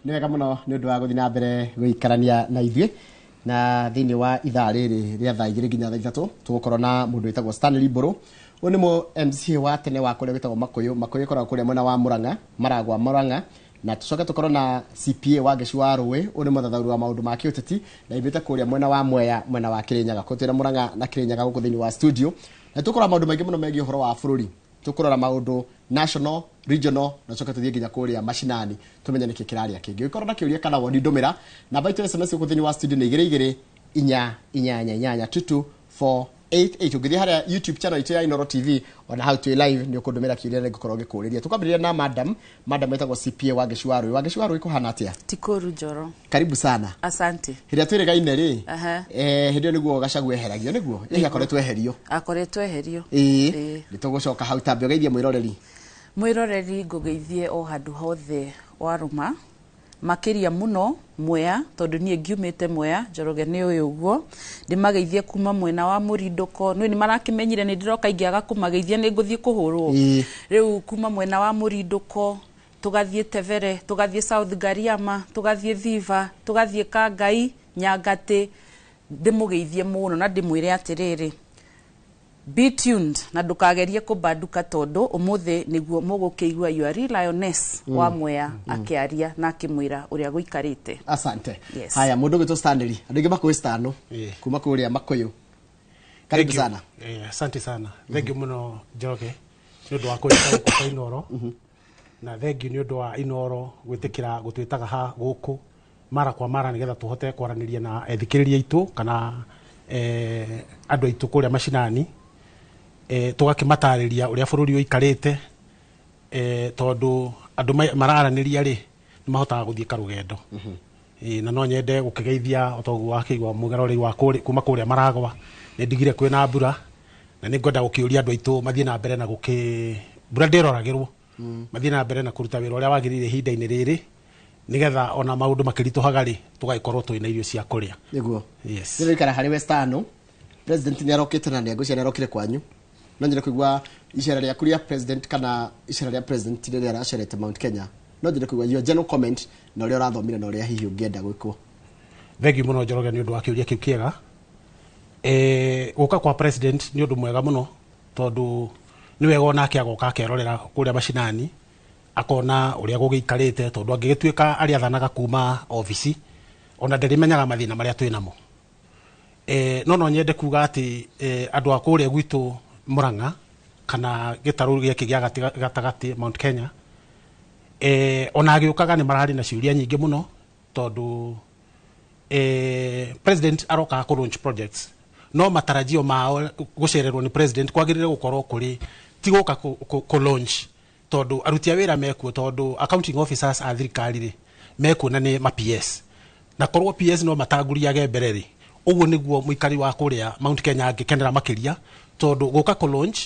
Nĩ wega mũno nĩ ũndũ wa gũthiĩ na mbere gũikarania na ithuĩ na thĩinĩ wa ithaa rĩrĩ rĩa thaa 2 nginya thaa 3, tũgũkorwo na mũndũ wĩtagwo Stanley Mbũrũ. Ũyũ nĩ mũ MCA wa tene wa kũrĩa gwĩtagwo Makũyũ. Makũyũ ĩkoragwo kũrĩa mwena wa Murang'a, Maragwa Murang'a. Na tũcoke tũkorwo na CPA wa Ngeci wa Rũĩ. Ũyũ nĩ mũthathaũri wa maũndũ ma kĩũteti na imĩte kũrĩa mwena wa Mwea, mwena wa Kĩrĩnyaga. Kũu twĩna Murang'a na Kĩrĩnyaga gũkũ thĩinĩ wa studio, na tũkũrora maũndũ maingĩ mũno megiĩ ũhoro wa bũrũri. Tũkũrora maũndũ national, regional, na tũcoke tũthiĩ nginya kũrĩa macinani tũmenye nĩkĩ kĩrarĩa kĩngĩ. Ũngĩkorwo na kĩũria kana woni, ndũmĩra namba itũ ya SMS gũkũ thĩinĩ wa studio nĩ 22488, 22488. Ũngĩthiĩ harĩa YouTube channel itũ ya Inooro TV, ona hau twĩ live, nĩ ũkũndũmĩra kĩũria na ngũkorwo ngĩkũrĩria. Tũkwambĩrĩria na madam etagwo CPA Wangeci wa Rũĩ. Wangeci wa Rũĩ, kũhana atĩa? Tikuru Njoro. Karibu sana. Asante. Hĩndĩ ĩrĩa twĩrĩgaine rĩ, hĩndĩ ĩyo nĩguo Gachagua eheragio, nĩguo hihi akoretwo eherio? Akoretwo eherio. Ĩĩ. Ĩĩ. Nĩ tũgũcoka hau. Tambe ũgeithie mwĩroreri. Mwĩroreri, ngũgeithie o handũ hothe warũma, makĩria mũno Mwea, tondũ niĩ ngiumĩte Mwea. Njoroge nĩ ũyũ ũguo ndĩmageithie kuma mwena wa Mũrindũko. Nĩ nĩ marakĩmenyire nĩ ndĩroka, ingĩaga kũmageithia nĩ ngũthiĩ kũhũrwo. Rĩu kuma mwena wa Mũrindũko tũgathiĩ Tevere, tũgathiĩ South Gariama, tũgathiĩ Thiva, tũgathiĩ Kangai, Nyangatĩ, ndĩmũgeithie mũno na ndĩmwĩre atĩrĩrĩ, be tuned na ndũkagerie kũbanduka, tondũ ũmũthĩ nĩguo mũgũkĩigua your real lioness wa Mwea akĩaria na akĩmwĩra ũrĩa gũikarĩte. Asante. Yes. Haya, mũndũ ũgwĩtwo Stanley, andũ aingĩ makũĩ Stano, kuma kũrĩa Makũyũ, karibu Thank you. sana. Asante sana, thank you mũno Njoroge nĩ ũndũ wa kũnyita gũkũ kwa Inooro, na thank you nĩ ũndũ wa Inooro gwĩtĩkĩra gũtwĩtaga ha gũkũ mara kwa mara nĩgetha tũhote kwaranĩria na ethikĩrĩria aitũ kana andũ aitũ kũrĩa macinani, tũgakĩmatarĩria ũrĩa bũrũri ũikarĩte, tondũ andũ mararanĩria rĩ, nĩ mahotaga gũthiĩ karũgendo. Ĩĩ, na no nyende gũkĩgeithia o toguo wakĩigua mũgerori wa kuma kũrĩa Maragwa. Nĩ ndigire kwĩna mbura na nĩ ngwenda gũkĩũria andũ aitũ mathiĩ na mbere na gũkĩ mbura ndĩroragĩrwo, mathiĩ na mbere na kũruta wĩra ũrĩa wagĩrĩire ihinda-inĩ rĩrĩ, nĩgetha ona maũndũ makĩritũhaga rĩ, tũgagĩkorwo twĩna irio cia kũrĩa. Nĩguo. Yes. Nĩrĩikara harĩ Westano. President nĩ arokĩte na nĩ ngwĩciria nĩ arokire kwanyu. No nyende kũigua icera rĩaku rĩa president, kana icera rĩa president rĩrĩa aracerete Mount Kenya. No nyende kũigua your general comment na ũrĩa ũrathomire na ũrĩa hihi ũngĩenda gwĩkwo. Thank you mũno Njoroge nĩ ũndũ wa kĩũria kĩu kĩega. Gũka kwa president nĩ ũndũ mwega mũno, tondũ nĩ wega onake agoka akerorera kũrĩa macinani, akona ũrĩa gũgĩikarĩte, tondũ angĩgĩtuĩka arĩathanaga kuma obici, ona ndĩrĩmenyaga mathĩna marĩa twĩ namo. No nyende kuga atĩ andũ a kũrĩa gwitũ Murang'a kana gĩtarũ gĩkĩ gĩa gatagatĩ Mount Kenya, ona agĩũkaga nĩ mararĩ na ciũria nyingĩ mũno, tondũ president arokaga kũ launch projects, no matarajio mao gũcererwo nĩ president kwagĩrĩire gũkorwo kũrĩ ti gũka kũ launch, tondũ aruti a wĩra mekuo, tondũ accounting officers a thirikari rĩ, mekuo na nĩ ma PS, na korwo PS no matanguriage mbere rĩ, ũguo nĩguo mũikari wa kũrĩa Mount Kenya angĩkenera makĩria, tondũ gũka kũ launch,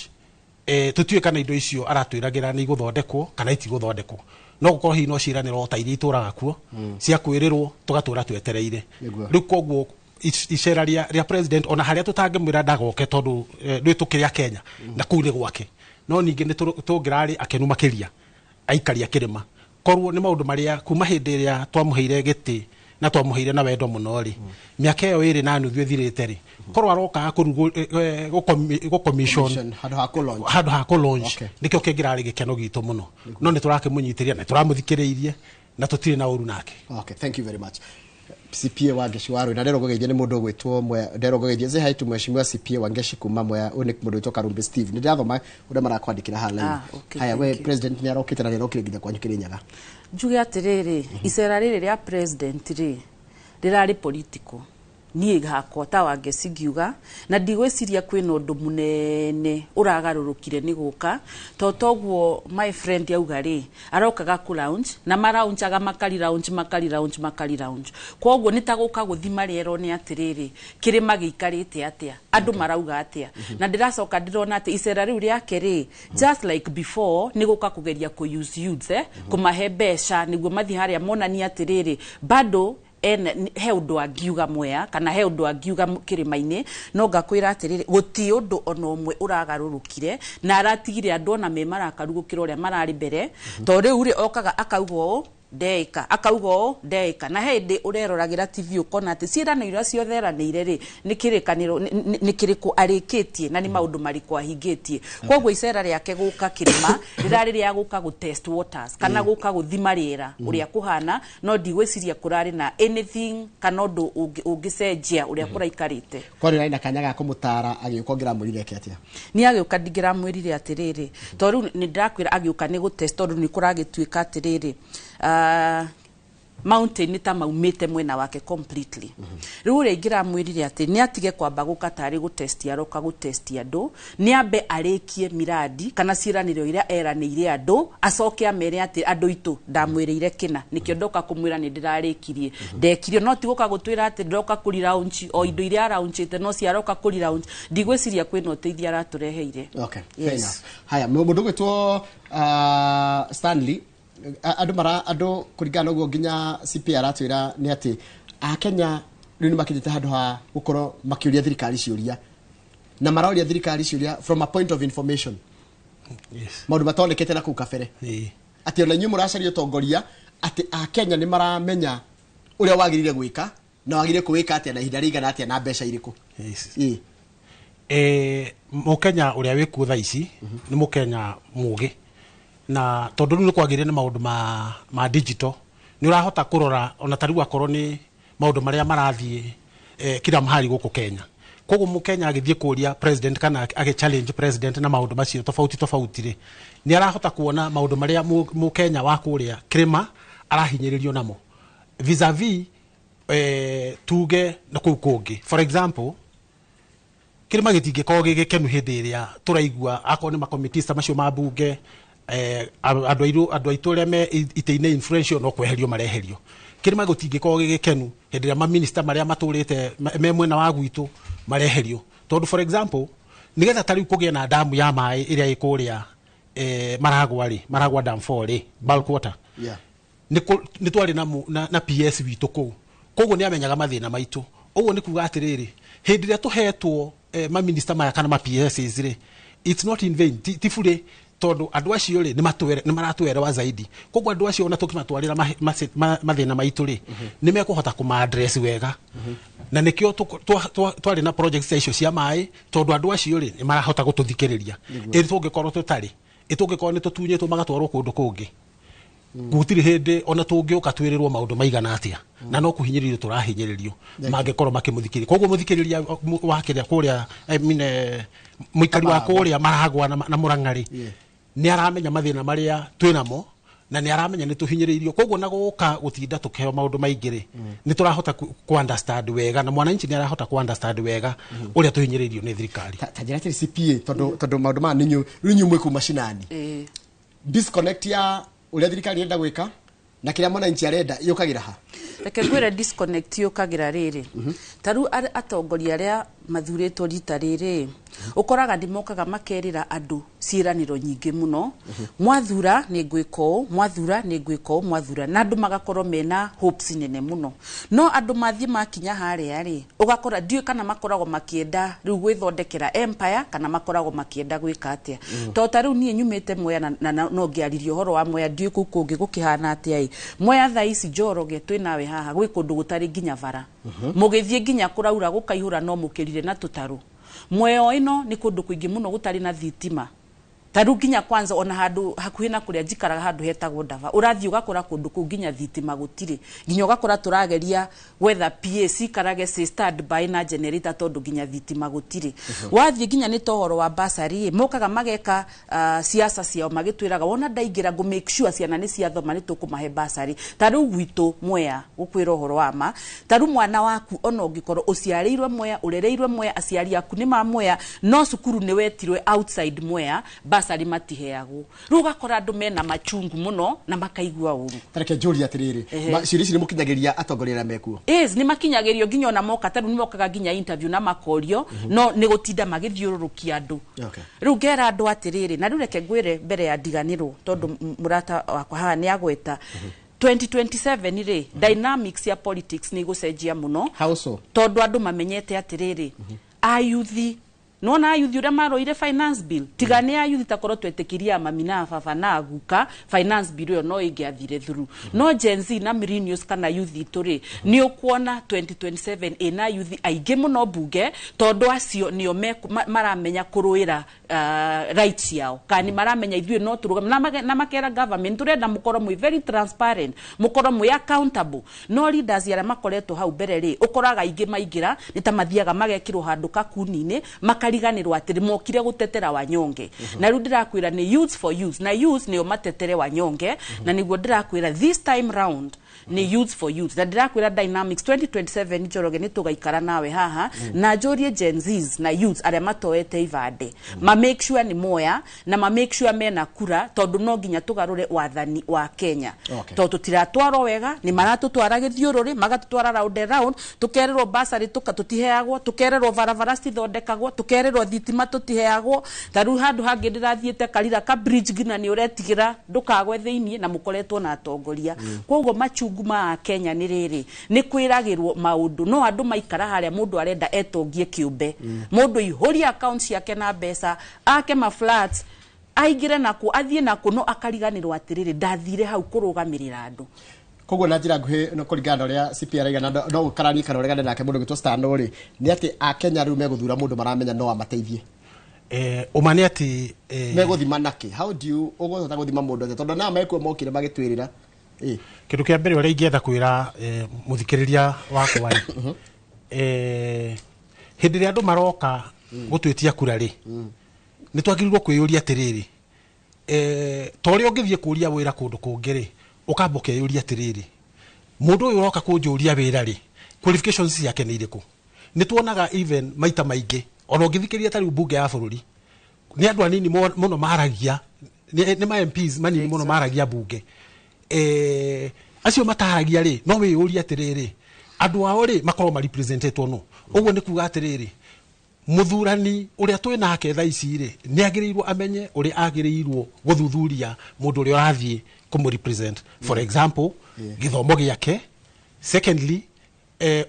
tũtiũĩ kana indo icio aratwĩragĩra nĩ igũthondekwo kana itigũthondekwo. No gũkorwo hihi no ciĩranĩro ta iria itũraga kuo cia kwĩrĩrwo, tũgatũra twetereire. Rĩu koguo icera rĩa president, ona harĩa tũtangĩmwĩra ndagoke, tondũ nĩ tũkĩrĩ a Kenya na kũu nĩ gwake, no ningĩ nĩ tũngĩrarĩ akenu makĩria aikari a kĩrĩma korwo nĩ maũndũ marĩa kuma hĩndĩ ĩrĩa twamũheire gĩtĩ na twamũheire na wendo mũno rĩ, mĩaka ĩyo 2.5 ĩthirĩte rĩ, korwo arokaga gũ commission Commission, handũ ha kũ launch. Handũ ha kũ launch. Nĩkĩo kĩngĩrarĩ gĩkeno gitũ mũno, no nĩ tũrakĩmũnyitĩrĩra, nĩ tũramũthikĩrĩirie na tũtirĩ na ũru nake. Okay, thank you very much. CPA Wangeshi wa Rũĩ, na ndĩrwo ngũgeithie nĩ mũndũ ũgwĩtwo Mwea. Ndĩrwo ngũgeithie, say hi to mheshimiwa CPA Wangeshi kuma Mwea. Ũyũ nĩ mũndũ wĩtwo Karumbi Steve. Nĩ ndĩrathoma ũrĩa marakwandĩkĩra haha line. Ah, okay, Haya, we thank you. president nĩ arokĩte na nĩ arokire nginya kwanyu Kĩrĩnyaga. Njuge atĩrĩrĩ, icera rĩrĩ rĩa president rĩ, rĩrarĩ political. Niĩ hakwa ta Wangeci ngiuga na ndigwĩciria kwĩna ũndũ mũnene ũragarũrũkire nĩ gũka, to toguo my friend auga rĩ, arokaga kũ launch na maraunchaga, makari launch, makari launch, makari launch. Koguo nĩ ta gũka gũthima rĩera nĩ atĩrĩrĩ, kĩrĩma gĩikarĩte atĩa, andũ marauga atĩa. Na ndĩracoka ndĩrona atĩ icera rĩu rĩake rĩ, just like before, nĩ gũka kũgeria kũ use youths, kũmahe mbeca nĩguo mathiĩ harĩa monanie atĩrĩrĩ, bado ena he ũndũ angiuga Mwea kana he ũndũ angiuga kĩrĩma-inĩ. No ngakwĩra atĩrĩrĩ, gũtirĩ ũndũ ona ũmwe ũragarũrũkire, na aratigire andũ ona me marakaru gũkĩra ũrĩa mararĩ mbere, to rĩu rĩ, okaga akauga ũũ. ndeika, akauga ũũ ndeika. Na he hĩndĩ ũreroragĩra TV ũkona atĩ ciĩranĩro iria ciothe eranĩire rĩ, nĩ kĩrĩkanĩro nĩ kĩrĩkũ arĩkĩtie na nĩ maũndũ marĩkũ ahingĩtie. Koguo icera rĩake gũka kĩrĩma rĩrarĩ rĩa gũka gũ test waters kana gũka gũthima rĩera ũrĩa kũhana, no ndigwĩciria kũrarĩ na anything kana ũndũ ũngĩcenjia ũrĩa kũraikarĩte. Kwa rä na kanya ga kå må tara agä å ka å ngä ramwä rire eke atä a? Nĩ agĩũka ndingĩramwĩrire atĩrĩrĩ, tondũ rĩu nĩ ndĩrakwĩra agĩũka nĩ gũtest, tondũ nĩ kũragĩtuĩka atĩrĩrĩ, mountain ta maumĩte mwena wake completely. Rĩu ũrĩa ingĩramwĩrire atĩ nĩ atige kwamba gũka tarĩ gũtesti aroka gũtesti andũ, nĩ ambe arĩkie miradi kana ciĩranĩro iria eranĩire andũ, acoke amere atĩ andũ itũ ndamwĩrĩire kĩna, nĩkĩo ndoka kũmwĩra nĩ ndĩrarĩkirie ndekirie, no ti gũka gũtwĩra atĩ ndoka kũri-launch o indo iria araunchĩte no ciaroka kũri-launch. Ndigwĩciria kwĩna ũteithio aratũreheire. Okay, fair Yes. enough. Haya, mũndũ ũgwĩtwo Stanley, andũ mara andũ kũringana na ũguo nginya CP aratwĩra nĩ atĩ akenya rĩu nĩ makinyĩte handũ ha gũkorwo makĩũria thirikari ciũria, na maroria thirikari ciũria from a point of information. Maũndũ matonekete na kũu kabere. Atĩ ona inyuĩ mũracaria ũtongoria, atĩ akenya nĩ maramenya ũrĩa wagĩrĩire gwĩka na wagĩrĩire kũwĩka atĩa na ihinda rĩigana atĩa na mbeca irĩkũ. Ĩĩ. Mũkenya ũrĩa wĩkuo thaa ici nĩ mũkenya mũgĩ, na tondũ rĩu nĩ kwagĩrĩire nĩ maũndũ ma digital, nĩ ũrahota kũrora ona ta rĩu akorwo nĩ maũndũ marĩa marathiĩ kila mahali gũkũ Kenya. Koguo mũkenya agĩthiĩ kũria president kana agĩ challenge president na maũndũ macio tofauti tofauti rĩ, nĩ arahota kuona maũndũ marĩa mũkenya wa kũrĩa kĩrĩma arahinyĩrĩrio namo vis-a-vis tuge na kũu kũngĩ. For example, kĩrĩma gĩtingĩkorwo gĩ gĩkenu hĩndĩ ĩrĩa tũraigua akorwo nĩ makomitici ta macio ma mbunge, andũ airũ, andũ aitũ arĩa me itĩ-inĩ influential no kweherio mareherio. Kĩrĩma gĩtingĩkorwo gĩ gĩkenu hĩndĩ ĩrĩa maminista marĩa matũrĩte me mwena wa gwitũ mareherio, tondũ for example nĩgetha ta rĩu kũgĩe na damu ya maĩ ĩrĩa ĩ kũrĩa Maragwa rĩ, Maragwa Dam 4 rĩ, bulk water, nĩ twarĩ na PS witũ kũu, koguo nĩ amenyaga mathĩna maitũ. Ũguo nĩ kuga atĩrĩrĩ, hĩndĩ ĩrĩa tũhetwo maminista maya kana ma PSs rĩ, it's not in vain, ti bure, tondũ andũ acio rĩ nĩ maratwerewa zaidi. Koguo andũ acio ona tũkĩmatwarĩra mathĩna maitũ rĩ, nĩ mekũhota kũma-address wega, na nĩkĩo twarĩ na projects ta icio cia maĩ, tondũ andũ acio rĩ nĩ marahota gũtũthikĩrĩria. Ĩrĩ tũngĩkorwo tũtarĩ, ĩ tũngĩkorwo nĩ tũtunyĩtwo magatwarwo kũndũ kũngĩ, gũtirĩ hĩndĩ ona tũngĩũka twĩrĩrwo maũndũ maigana atĩa, na no kũhinyĩrĩrio tũrahinyĩrĩrio mangĩkorwo makĩmũthikĩrĩria. Koguo mũthikĩrĩria wa kĩrĩa kũrĩa, I mean, mũikari wa kũrĩa Maragwa na Mũrang'a rĩ, nĩ aramenya mathĩna marĩa twĩnamo na nĩ aramenya nĩ tũhinyĩrĩirio. Koguo na gũka gũtinda tũkĩheo maũndũ maingĩ rĩ, nĩ tũrahota ku understand wega, na mwananchi nĩ arahota ku understand wega ũrĩa tũhinyĩrĩirio nĩ thirikari. Ta njĩra atĩrĩ CPA, tondũ maũndũ maya nĩ rĩu inyuĩ mwĩ kũu macinani, disconnect ya ũrĩa thirikari ĩrenda gwĩka na kĩrĩa mwananchi arenda yũkagĩra ha? Reke ngwĩre, disconnect yũkagĩra rĩrĩ, ta rĩu atongoria arĩa mathurĩtwo rita rĩrĩ, ũkoraga nĩ mokaga makerĩra andũ ciĩranĩro nyingĩ mũno, mwathura nĩ ngwĩka ũũ, mwathura nĩ ngwĩka ũũ, mwathura, na andũ magakorwo mena hopes nene mũno. No andũ mathiĩ makinya harĩa rĩ, ũgakora ndiũĩ kana makoragwo makĩenda rĩu gwĩthondekera empire kana makoragwo makĩenda gwĩka atĩa. Tondũ ta rĩu niĩ nyumĩte Mwea na no ngĩaririe ũhoro wa Mwea, ndiũĩ kũu kũngĩ gũkĩhana atĩa ĩ. Mwea thaa ici, Njoroge, twĩ nawe haha, gwĩ kũndũ gũtarĩ nginya bara, mũgĩthiĩ nginya kũraura gũkaihũra no mũkĩrire na tũtarũ. Mwea ĩno nĩ kũndũ kũingĩ mũno gũtarĩ na thitima. Ta rĩu nginya kwanza ona handũ hakuhĩ na kũrĩa njikaraga, handũ hetagwo Ndava, ũrathiĩ ũgakora kũndũ kũu nginya thitima gũtirĩ, nginya ũgakora tũrageria gwetha PA cikarage ci stand by na generator tondũ nginya thitima gũtirĩ. Wathiĩ nginya nĩ ta ũhoro wa basarĩ, mokaga mageka siasa ciao magĩtwĩraga wona ndaingĩra ngũ make sure ciana nĩ ciathoma, nĩ tũkũmahe basarĩ. Ta rĩu gwitũ Mwea, gũkwĩra ũhoro wa ma, ta rĩu mwana waku ona ũngĩkorwo ũciarĩirwe Mwea, ũrereirwe Mwea, aciari aku nĩ ma Mwea, no cukuru nĩ wetirwe outside Mwea, basarĩ matiheagwo. Rĩu ũgakora andũ mena machungu mũno na makaigua ũru. Tareke njũrie atĩrĩrĩ, ciũria ici nĩ mũkinyagĩria atongoria arĩa mekuo? Yes, nĩ makinyagĩrio, nginya ona moka ta rĩu nĩ mokaga nginya interview na makorio, no nĩ gũtinda magĩthiũrũrũkia andũ. Rĩu ngera andũ atĩrĩrĩ, na rĩu reke ngwĩre mbere ya ndiganĩrwo, tondũ mũrata wakwa haha nĩ agweta 2027 rĩ, dynamics ya politics nĩ igũcenjia mũno. How so? Tondũ andũ mamenyete atĩrĩrĩ, ayuthi Nona ayuthi uria maroire finance bill, tiga nĩ ayuthi takorwo twetĩkirie mami na baba na aguka, finance bill ĩyo no ĩngĩathire through. No Gen Z na millennials kana youth itũ rĩ, nĩ ũkuona 2027 ĩna yuthi aingĩ mũno mbunge, tondũ acio nĩo maramenya kũrũĩra rights ciao, kana nĩ maramenya ithuĩ no tũrũgame na makera government tũrenda mũkorwo mwĩ very transparent, mũkorwo mwĩ accountable. No leaders arĩa makoretwo hau mbere rĩ, ũkoraga aingĩ maingĩra nĩ ta mathiaga magekĩrwo handũ kakuni-inĩ, makariganĩrwo atĩ mokire gũtetera wanyonge. Na rĩu ndĩrakwĩra nĩ youth for youth, na youth nĩo matetere wanyonge. Na nĩguo ndĩrakwĩra this time round nĩ youth for youth, na ndĩrakwĩra dynamics 2027. Njoroge, nĩ tũgaikara nawe haha na njũrie Gen Zs na youth arĩa matoete ibandĩ ma make sure nĩ moya na ma make sure mena kura, tondũ no nginya tũgarũre wathani wa Kenya. Tondũ tũtiratwarwo wega, nĩ maratũtwara gĩthiũrũrĩ, magatũtwara round and round, tũkerĩrwo basarĩ tũtiheagwo, tũkerĩrwo barabara citithondekagwo, tũkerĩrwo thitima tũtiheagwo. Ta rĩu handũ hangĩ ndĩrathiĩte Karira ka bridge nginya nĩ ũretigĩra ndũkagwe thĩiniĩ, na mũkoretwo na atongoria. Koguo machungu ma Kenya nĩ rĩrĩ, nĩ kwĩragĩrwo maũndũ, no andũ maikara harĩa mũndũ arenda etongie kĩũmbe, mũndũ ihũrie account ciake na mbeca ake ma flats, aingĩre nakuo, athiĩ nakuo, no akariganĩrwo atĩrĩrĩ, ndathire hau kũrũgamĩrĩra andũ. Koguo na njĩra nguhĩ, no kũringana na ũrĩa CPR igana, no ũkaranie kana ũregane nake mũndũ gwĩtwo Stano rĩ, nĩ atĩ akenya rĩu megũthura mũndũ maramenya no amateithie. Ũma nĩ atĩ Megũthima nakĩ? How do you ũgũhota gũthima mũndũ atĩa, tondũ nao mekuo mokire magĩtwĩrĩra? Kĩndũ kĩa mbere ũrĩa ingĩenda kwĩra mũthikĩrĩria wakwa rĩ, hĩndĩ ĩrĩa andũ maroka gũtwĩtia kura rĩ, nĩ twagĩrĩirwo kwĩyũria atĩrĩrĩ, ta ũrĩa ũngĩthiĩ kũria wĩra kũndũ kũngĩ rĩ, ũkamba ũkeyũria atĩrĩrĩ, mũndũ ũyũ ũroka kũnjũria wĩra rĩ, qualifications ciake nĩ irĩkũ? Nĩ tuonaga even maita maingĩ, ona ũngĩthikĩrĩria ta rĩu mbunge ya bũrũri, nĩ andũ anini mũno maragia, nĩ ma MPs manini mũno maragia mbunge. Acio mataragia rĩ, no wĩyũrie atĩrĩrĩ, andũ ao rĩ makorwo marepresentetwo no ũguo nĩ kuga atĩrĩrĩ, muthurani uria twĩ nake thaa ici rĩ, nĩ agĩrĩirwo amenye ũrĩa agĩrĩirwo gũthuthuria mũndũ ũrĩa ũrathiĩ kũmũ-represent. For example, gĩthomo gĩake. Secondly,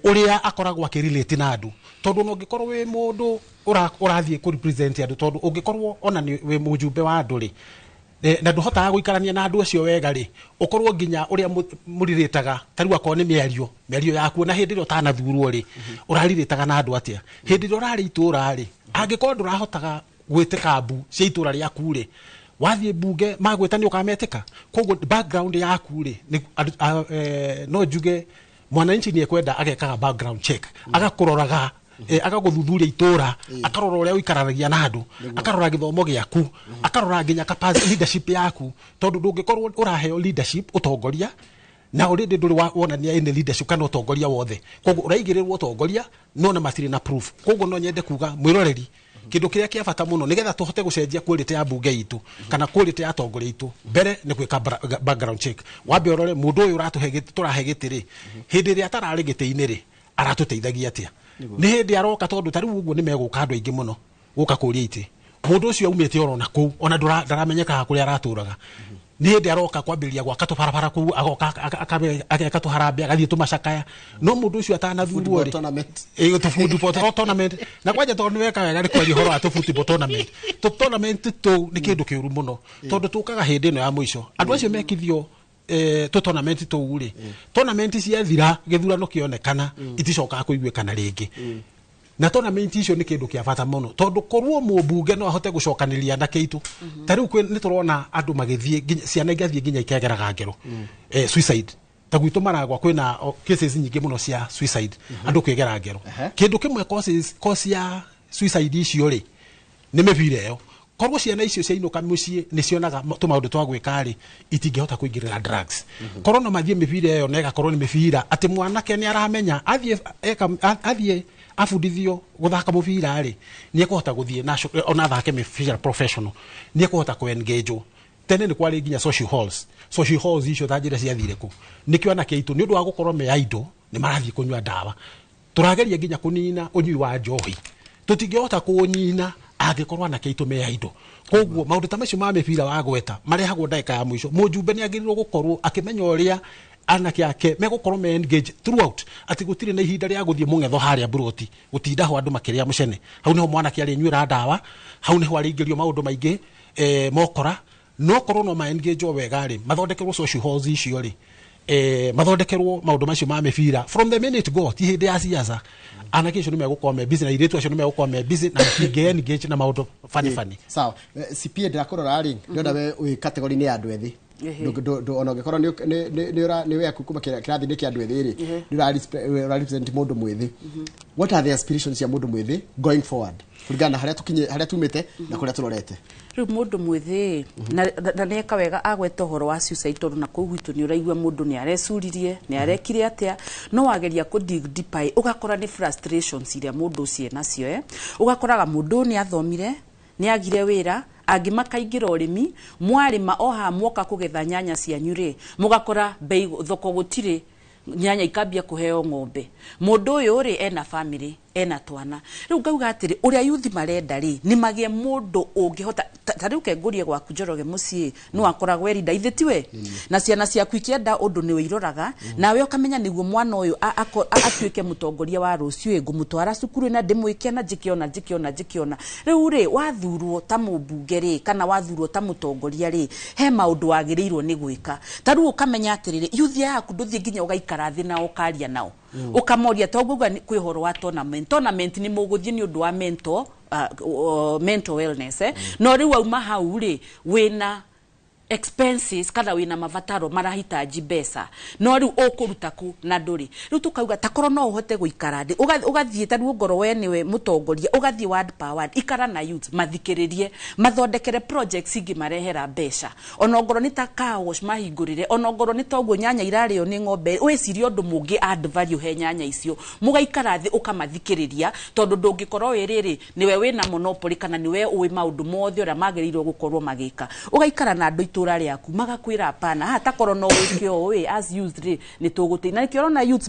ũrĩa akoragwo akĩrelate na andũ, tondũ ona ũngĩkorwo wĩ mũndũ ũrathiĩ kũ-represent andũ, tondũ ũngĩkorwo ona nĩ wĩ mũjumbe wa andũ rĩ, na ndũhotaga gũikarania na andũ acio wega rĩ, ũkorwo nginya ũrĩa mũrirĩtaga, ta rĩu akorwo nĩ mĩario yaku, na hĩndĩ ĩrĩa ũtanathurwo rĩ, ũrarirĩtaga na andũ atĩa? Hĩndĩ ĩrĩa ũrarĩ itũũra rĩ, angĩkorwo ndũrahotaga gwĩtĩka mbu cia itũũra rĩaku rĩ, wathiĩ mbunge magwĩta nĩ ũkametĩka? Koguo background yaku rĩ, no njuge mwananchi nĩ ekwenda agekaga background check, agakũroraga, agagũthuthuria itũra, akarora ũrĩa ũikaranagia na andũ, akarora gĩthomo gĩaku, akarora nginya capacity leadership yaku, tondũ ndũngĩkorwo ũraheo leadership, ũtongoria, na already ndũrĩ wonania any leadership kana ũtongoria wothe. Koguo ũraigĩrĩrwo ũtongoria no na matirĩ na proof. Koguo no nyende kuga mwĩroreri, kĩndũ kĩrĩa kĩa bata mũno nĩgetha tũhote gũcenjia quality ya mbunge itũ kana quality ya atongoria itũ, mbere nĩ gwĩka background check. Wambe ũrore mũndũ ũyũ ũratũhe tũrahe gĩtĩ rĩ, hĩndĩ ĩrĩa atararĩ gĩtĩ-inĩ rĩ, aratũteithagia atĩa? Nĩ hĩndĩ aroka, tondũ ta rĩu ũguo nĩ megũka andũ aingĩ mũno gũka kũria itĩ, mũndũ ũcio aumĩte oro na kũu, ona ndaramenyekaga kũrĩa aratũraga, nĩ hĩndĩ aroka kwambĩrĩria gwaka tũbarabara kũu, agoka ageka tũharambĩ, agathiĩ tũmacakaya, no mũndũ ũcio atanathurwo Football rĩ tournament. Ĩĩ, tũ football tournament. Na kwanja tondũ nĩ weka wega nĩ kwaria ũhoro wa tũ football tournament, tũ tournament tũu nĩ kĩndũ kĩũru mũno, tondũ tũkaga hĩndĩ ĩno ya mũico andũ acio mekithio tũ tournament tũu rĩ, tournament ciathira, gĩthurano kĩonekana, iticokaga kũiguĩkana rĩngĩ. Na tournament icio nĩ kĩndũ kĩa bata mũno, tondũ korwo mũmbunge no ahote gũcokanĩrĩria anake aitũ, ta rĩu nĩ tũrona andũ magĩthiĩ ciana igathiĩ nginya ikegeraga ngero, suicide. Ta gwitũ Maragwa kwĩna cases nyingĩ mũno cia suicide, andũ kwĩgera ngero. Kĩndũ kĩmwe cause ya suicide icio rĩ, nĩ mĩbira ĩyo. Korwo ciana icio ciainũka mũciĩ nĩ cionaga tũmaũndũ twa gwĩka rĩ, itingĩhota kũingĩrĩra drugs. Korwo no mathiĩ mĩbira ĩyo na ĩgakorwo nĩ mĩbira atĩ mwanake nĩ aramenya athiĩ athiĩ abundithio gũthaka mũbira rĩ, nĩ ekũhota gũthiĩ ona athake mĩbira professional, nĩ ekũhota kũ-engage. Tene nĩ kwarĩ nginya social halls. Social halls icio ta njĩra ciathire kũ? Nĩkĩo anake aitũ, nĩ ũndũ wa gũkorwo me idle, nĩ marathiĩ kũnyua ndawa. Tũrageria nginya kũnina ũnyui wa njohi, tũtingĩhota kũũnina angĩkorwo anake aitũ me idle. Koguo maũndũ ta macio ma mĩbira wa gweta marehagwo ndagĩka ya mũico. Mũjumbe nĩ agĩrĩirwo gũkorwo akĩmenya ũrĩa Anake ake megũkorwo me engage throughout, atĩ gũtirĩ na ihinda rĩa gũthiĩ mũng'etho harĩa mburoti gũtinda ho andũ makĩrĩa mũcene. Hau nĩho mwanake arĩnyuĩra ndawa, hau nĩho arĩingĩrio maũndũ maingĩ mokora. No korwo no ma engage wega rĩ, mathondekerwo social halls icio rĩ, mathondekerwo maũndũ macio ma mĩbira from the minute go, ti hĩndĩ ya siasa, anake acio nĩ megũkorwo me busy na airĩtu acio nĩ megũkorwo me busy na matingĩ engage na maũndũ funny funny. Sawa. CPA, ndĩrakũrora rĩ, ndĩrona we wĩ category-inĩ ya andũ ethĩ. Ona ũngĩkorwo nĩ wĩaku kuma kĩrathi-inĩ kĩa andũ ethĩ rĩ, nĩ ũra represent mũndũ mwĩthĩ. What are the aspirations cia mũndũ mwĩthĩ going forward, kũringana na harĩa tũkinye, harĩa tumĩte na kũrĩa tũrorete? Rĩu mũndũ mwĩthĩ na nĩeka wega agweta ũhoro wa suicide, tondũ na kũu gwitũ nĩ ũraigua mũndũ nĩ arecuririe, nĩ arekire atĩa, no wageria kũ dig deeper ĩ, ũgakora nĩ frustrations iria mũndũ ũcio enacio. Ũgakoraga mũndũ ũyũ nĩ athomire, nĩ agire wĩra, angĩ makaingĩra ũrĩmi, mwarĩma o haha, mwoka kũgetha nyanya cianyu rĩ, mũgakora bei thoko gũtirĩ, nyanya ikambia kũheo ng'ombe. Mũndũ ũyũ rĩ, ena family, ena twana. Rĩu ngauga atĩrĩ, ũrĩa yuthi marenda rĩ, nĩ magĩe mũndũ ũngĩhota ta rĩu kengũrie gwaku Njoroge mũciĩ no akoragwo erinda ithe tiwe na ciana ciaku ikĩenda ũndũ nĩwe iroraga, nawe ũkamenya nĩguo mwana ũyũ atuĩke mũtongoria wa rũciũ ĩ, ngũmũtwara cukuru na ndĩmwĩke na njĩke ona njĩke ona njĩke ona. Rĩu rĩ, wathurwo ta mũmbunge rĩ, kana wathurwo ta mũtongoria rĩ, he maũndũ wagĩrĩirwo nĩ gwĩka. Ta rĩu ũkamenya atĩrĩrĩ, yuthi yaku ndũthiĩ nginya ũgaikara thĩ nao, ũkaria nao, ũkamoria toguo uga kwĩ ũhoro wa tournament. Tournament nĩ mũgũthiĩ nĩ ũndũ wa mental wellness. No rĩu auma hau rĩ, wĩna expenses kana wĩna mabataro marahitaji mbeca, no rĩu ũkũruta kũ na ndũrĩ? Rĩu tũkauga takorwo no ũhote gũikara thĩ, ũgathiĩ ta rĩu ngorwo we nĩwe mũtongoria, ũgathiĩ ward per ward, ikara na youth, mathikĩrĩrie, mathondekere projects ingĩmarehera mbeca, ona ongorwo nĩ ta car wash mahingũrĩre, ona ongorwo nĩ ta ũguo nyanya irarĩo nĩ ng'ombe, wĩcirie ũndũ mũngĩ add value he nyanya icio. Mũgaikara thĩ, ũkamathikĩrĩria, tondũ ndũngĩkorwo wĩ rĩrĩ nĩwe wĩna monopoly kana nĩwe ũĩ maũndũ mothe ũrĩa magĩrĩirwo gũkorwo magĩka. Ũgaikara na andũ itũra rĩaku, magakwĩra apana, haha takorwo no wĩke ũũ ĩ, as youth rĩ, nĩ tũgũteithia. Na nĩkĩo ũrona youths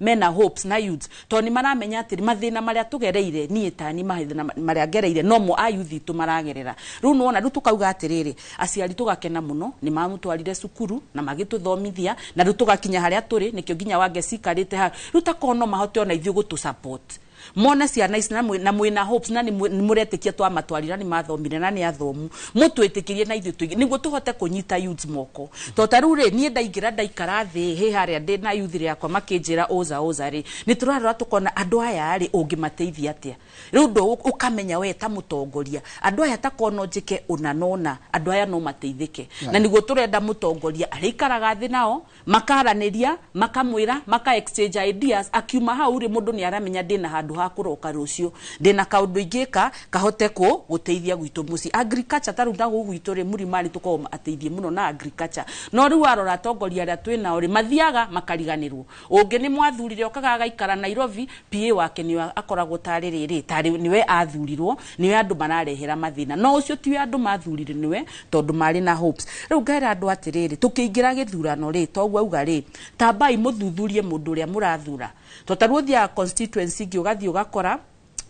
mena hopes na youths, tondũ nĩ maramenya atĩrĩ, mathĩna marĩa tũgereire, niĩ tani mathĩna marĩa ngereire nomo a youth itũ maragerera rĩu. Nĩwona rĩu tũkauga atĩrĩrĩ, aciari tũgakena mũno nĩ mamũtwarire cukuru na magĩtũthomithia, na rĩu tũgakinya harĩa tũrĩ. Nĩkĩo nginya wange cikarĩte hau rĩu, takorwo no mahote ona ithuĩ gũtũ support, mone ciana ici na mwĩna hopes na nĩ mũretĩkia twamatwarira nĩ mathomire na nĩ athomu, mũtwĩtĩkĩrie na ithuĩ tũingĩ nĩguo tũhote kũnyita youths moko. Tondũ ta rĩu rĩ, niĩ ndaingĩra, ndaikara thĩ hĩ harĩa ndĩ na youth rĩakwa, makĩnjĩra ũza ũza rĩ, nĩ tũrarora tũkona andũ aya rĩ, ũngĩmateithia atĩa? Rĩu ndũ ũkamenya we ta mũtongoria, andũ aya takorwo no njĩke ũna na ũna, andũ aya no mateithĩke. Na nĩguo tũrenda mũtongoria arĩikaraga thĩ nao, makaranĩria, makamwĩra, maka exchange ideas. Akiuma hau rĩ, mũndũ nĩ aramenya ndĩna handũ ha kũroka rũciũ, ndĩna kaũndũ ingĩka kahote kũ gũteithia gwitũ mũciĩ. Agriculture ta rĩu na gũkũ gwitũ rĩ, mũrimani tũkoragwo ateithie mũno na agriculture. No rĩu warora atongoria arĩa twĩ nao rĩ, mathiaga makariganĩrwo. Ũngĩ nĩ mwathurire, okaga agaikara Nairobi, PA wake nĩwe akoragwo tarĩ rĩrĩ, tarĩ nĩwe athurirwo, nĩwe andũ mararehera mathĩna, no ũcio tiwe andũ mathurire, nĩwe tondũ marĩ na hopes. Rĩu ngera andũ atĩrĩrĩ, tũkĩingĩra gĩthurano rĩ, toguo auga rĩ, tambai mũthuthurie mũndũ ũrĩa mũrathura. To ta rĩu ũthiaga constituency ingĩ, ũgathiĩ ũgakora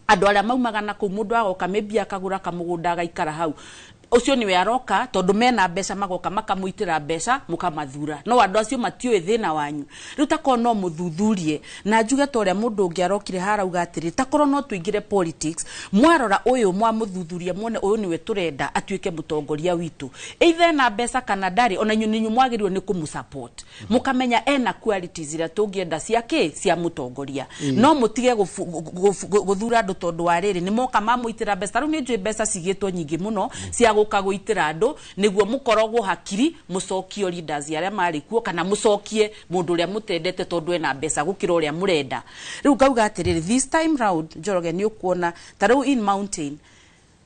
andũ arĩa maumaga na kũu, mũndũ agoka maybe akagũra kamũgũnda, agaikara hau, ũcio nĩwe aroka tondũ mena mbeca, magoka makamũitĩra mbeca, mũkamathura, no andũ acio matiũĩ thĩna wanyu. Rĩu takorwo no mũthuthurie na njuge ta ũrĩa mũndũ ũngĩ arokire harauga atĩrĩ, takorwo no tũingĩre politics, mwarora ũyũ, mwamũthuthuria, muone ũyũ nĩwe tũrenda atuĩke mũtongoria witũ, either ena mbeca kana ndarĩ, ona inyuĩ nĩnyuĩ mwagĩrĩirwo nĩ kũmũ-support, mũkamenya ena qualities iria tũngĩenda cia kĩ cia mũtongoria. No mũtige gũthura andũ tondũ wa rĩrĩ, nĩ moka mamũitĩra mbeca. Rĩu nĩ njũĩ mbeca cigĩtwo nyingĩ mũno cia gũka gũitĩra andũ nĩguo mũkorogwo hakiri, mũcokie leaders arĩa marĩ kuo, kana mũcokie mũndũ ũrĩa mũtendete tondũ ena mbeca gũkĩra ũrĩa mũrenda. Rĩu ngauga atĩrĩrĩ, this time round, Njoroge, nĩ ũkuona ta rĩu in mountain,